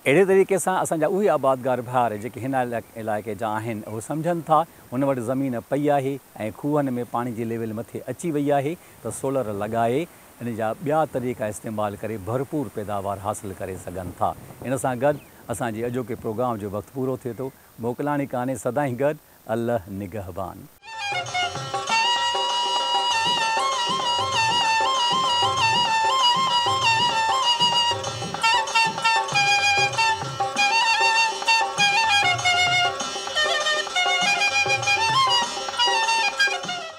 اهڙي طريقي سان اسان جا اهي آبادگار ڀائر جيڪي هن علائقي جا آهن اهي سمجهن ٿا هن وٽ زمين پئي آهي ۽ کوهن ۾ پاڻي جي ليول مٿي اچي وئي آهي ته سولر لڳائي ان جا ٻيا طريقا استعمال ڪري ڀرپور پيداوار حاصل ڪري سگهن ٿا. ان سان گڏ اسان جي اڄوڪي پروگرام جو وقت پورو ٿئي ٿو. موڪلاڻي ڪانهي سدائين گڏ الله نگهبان.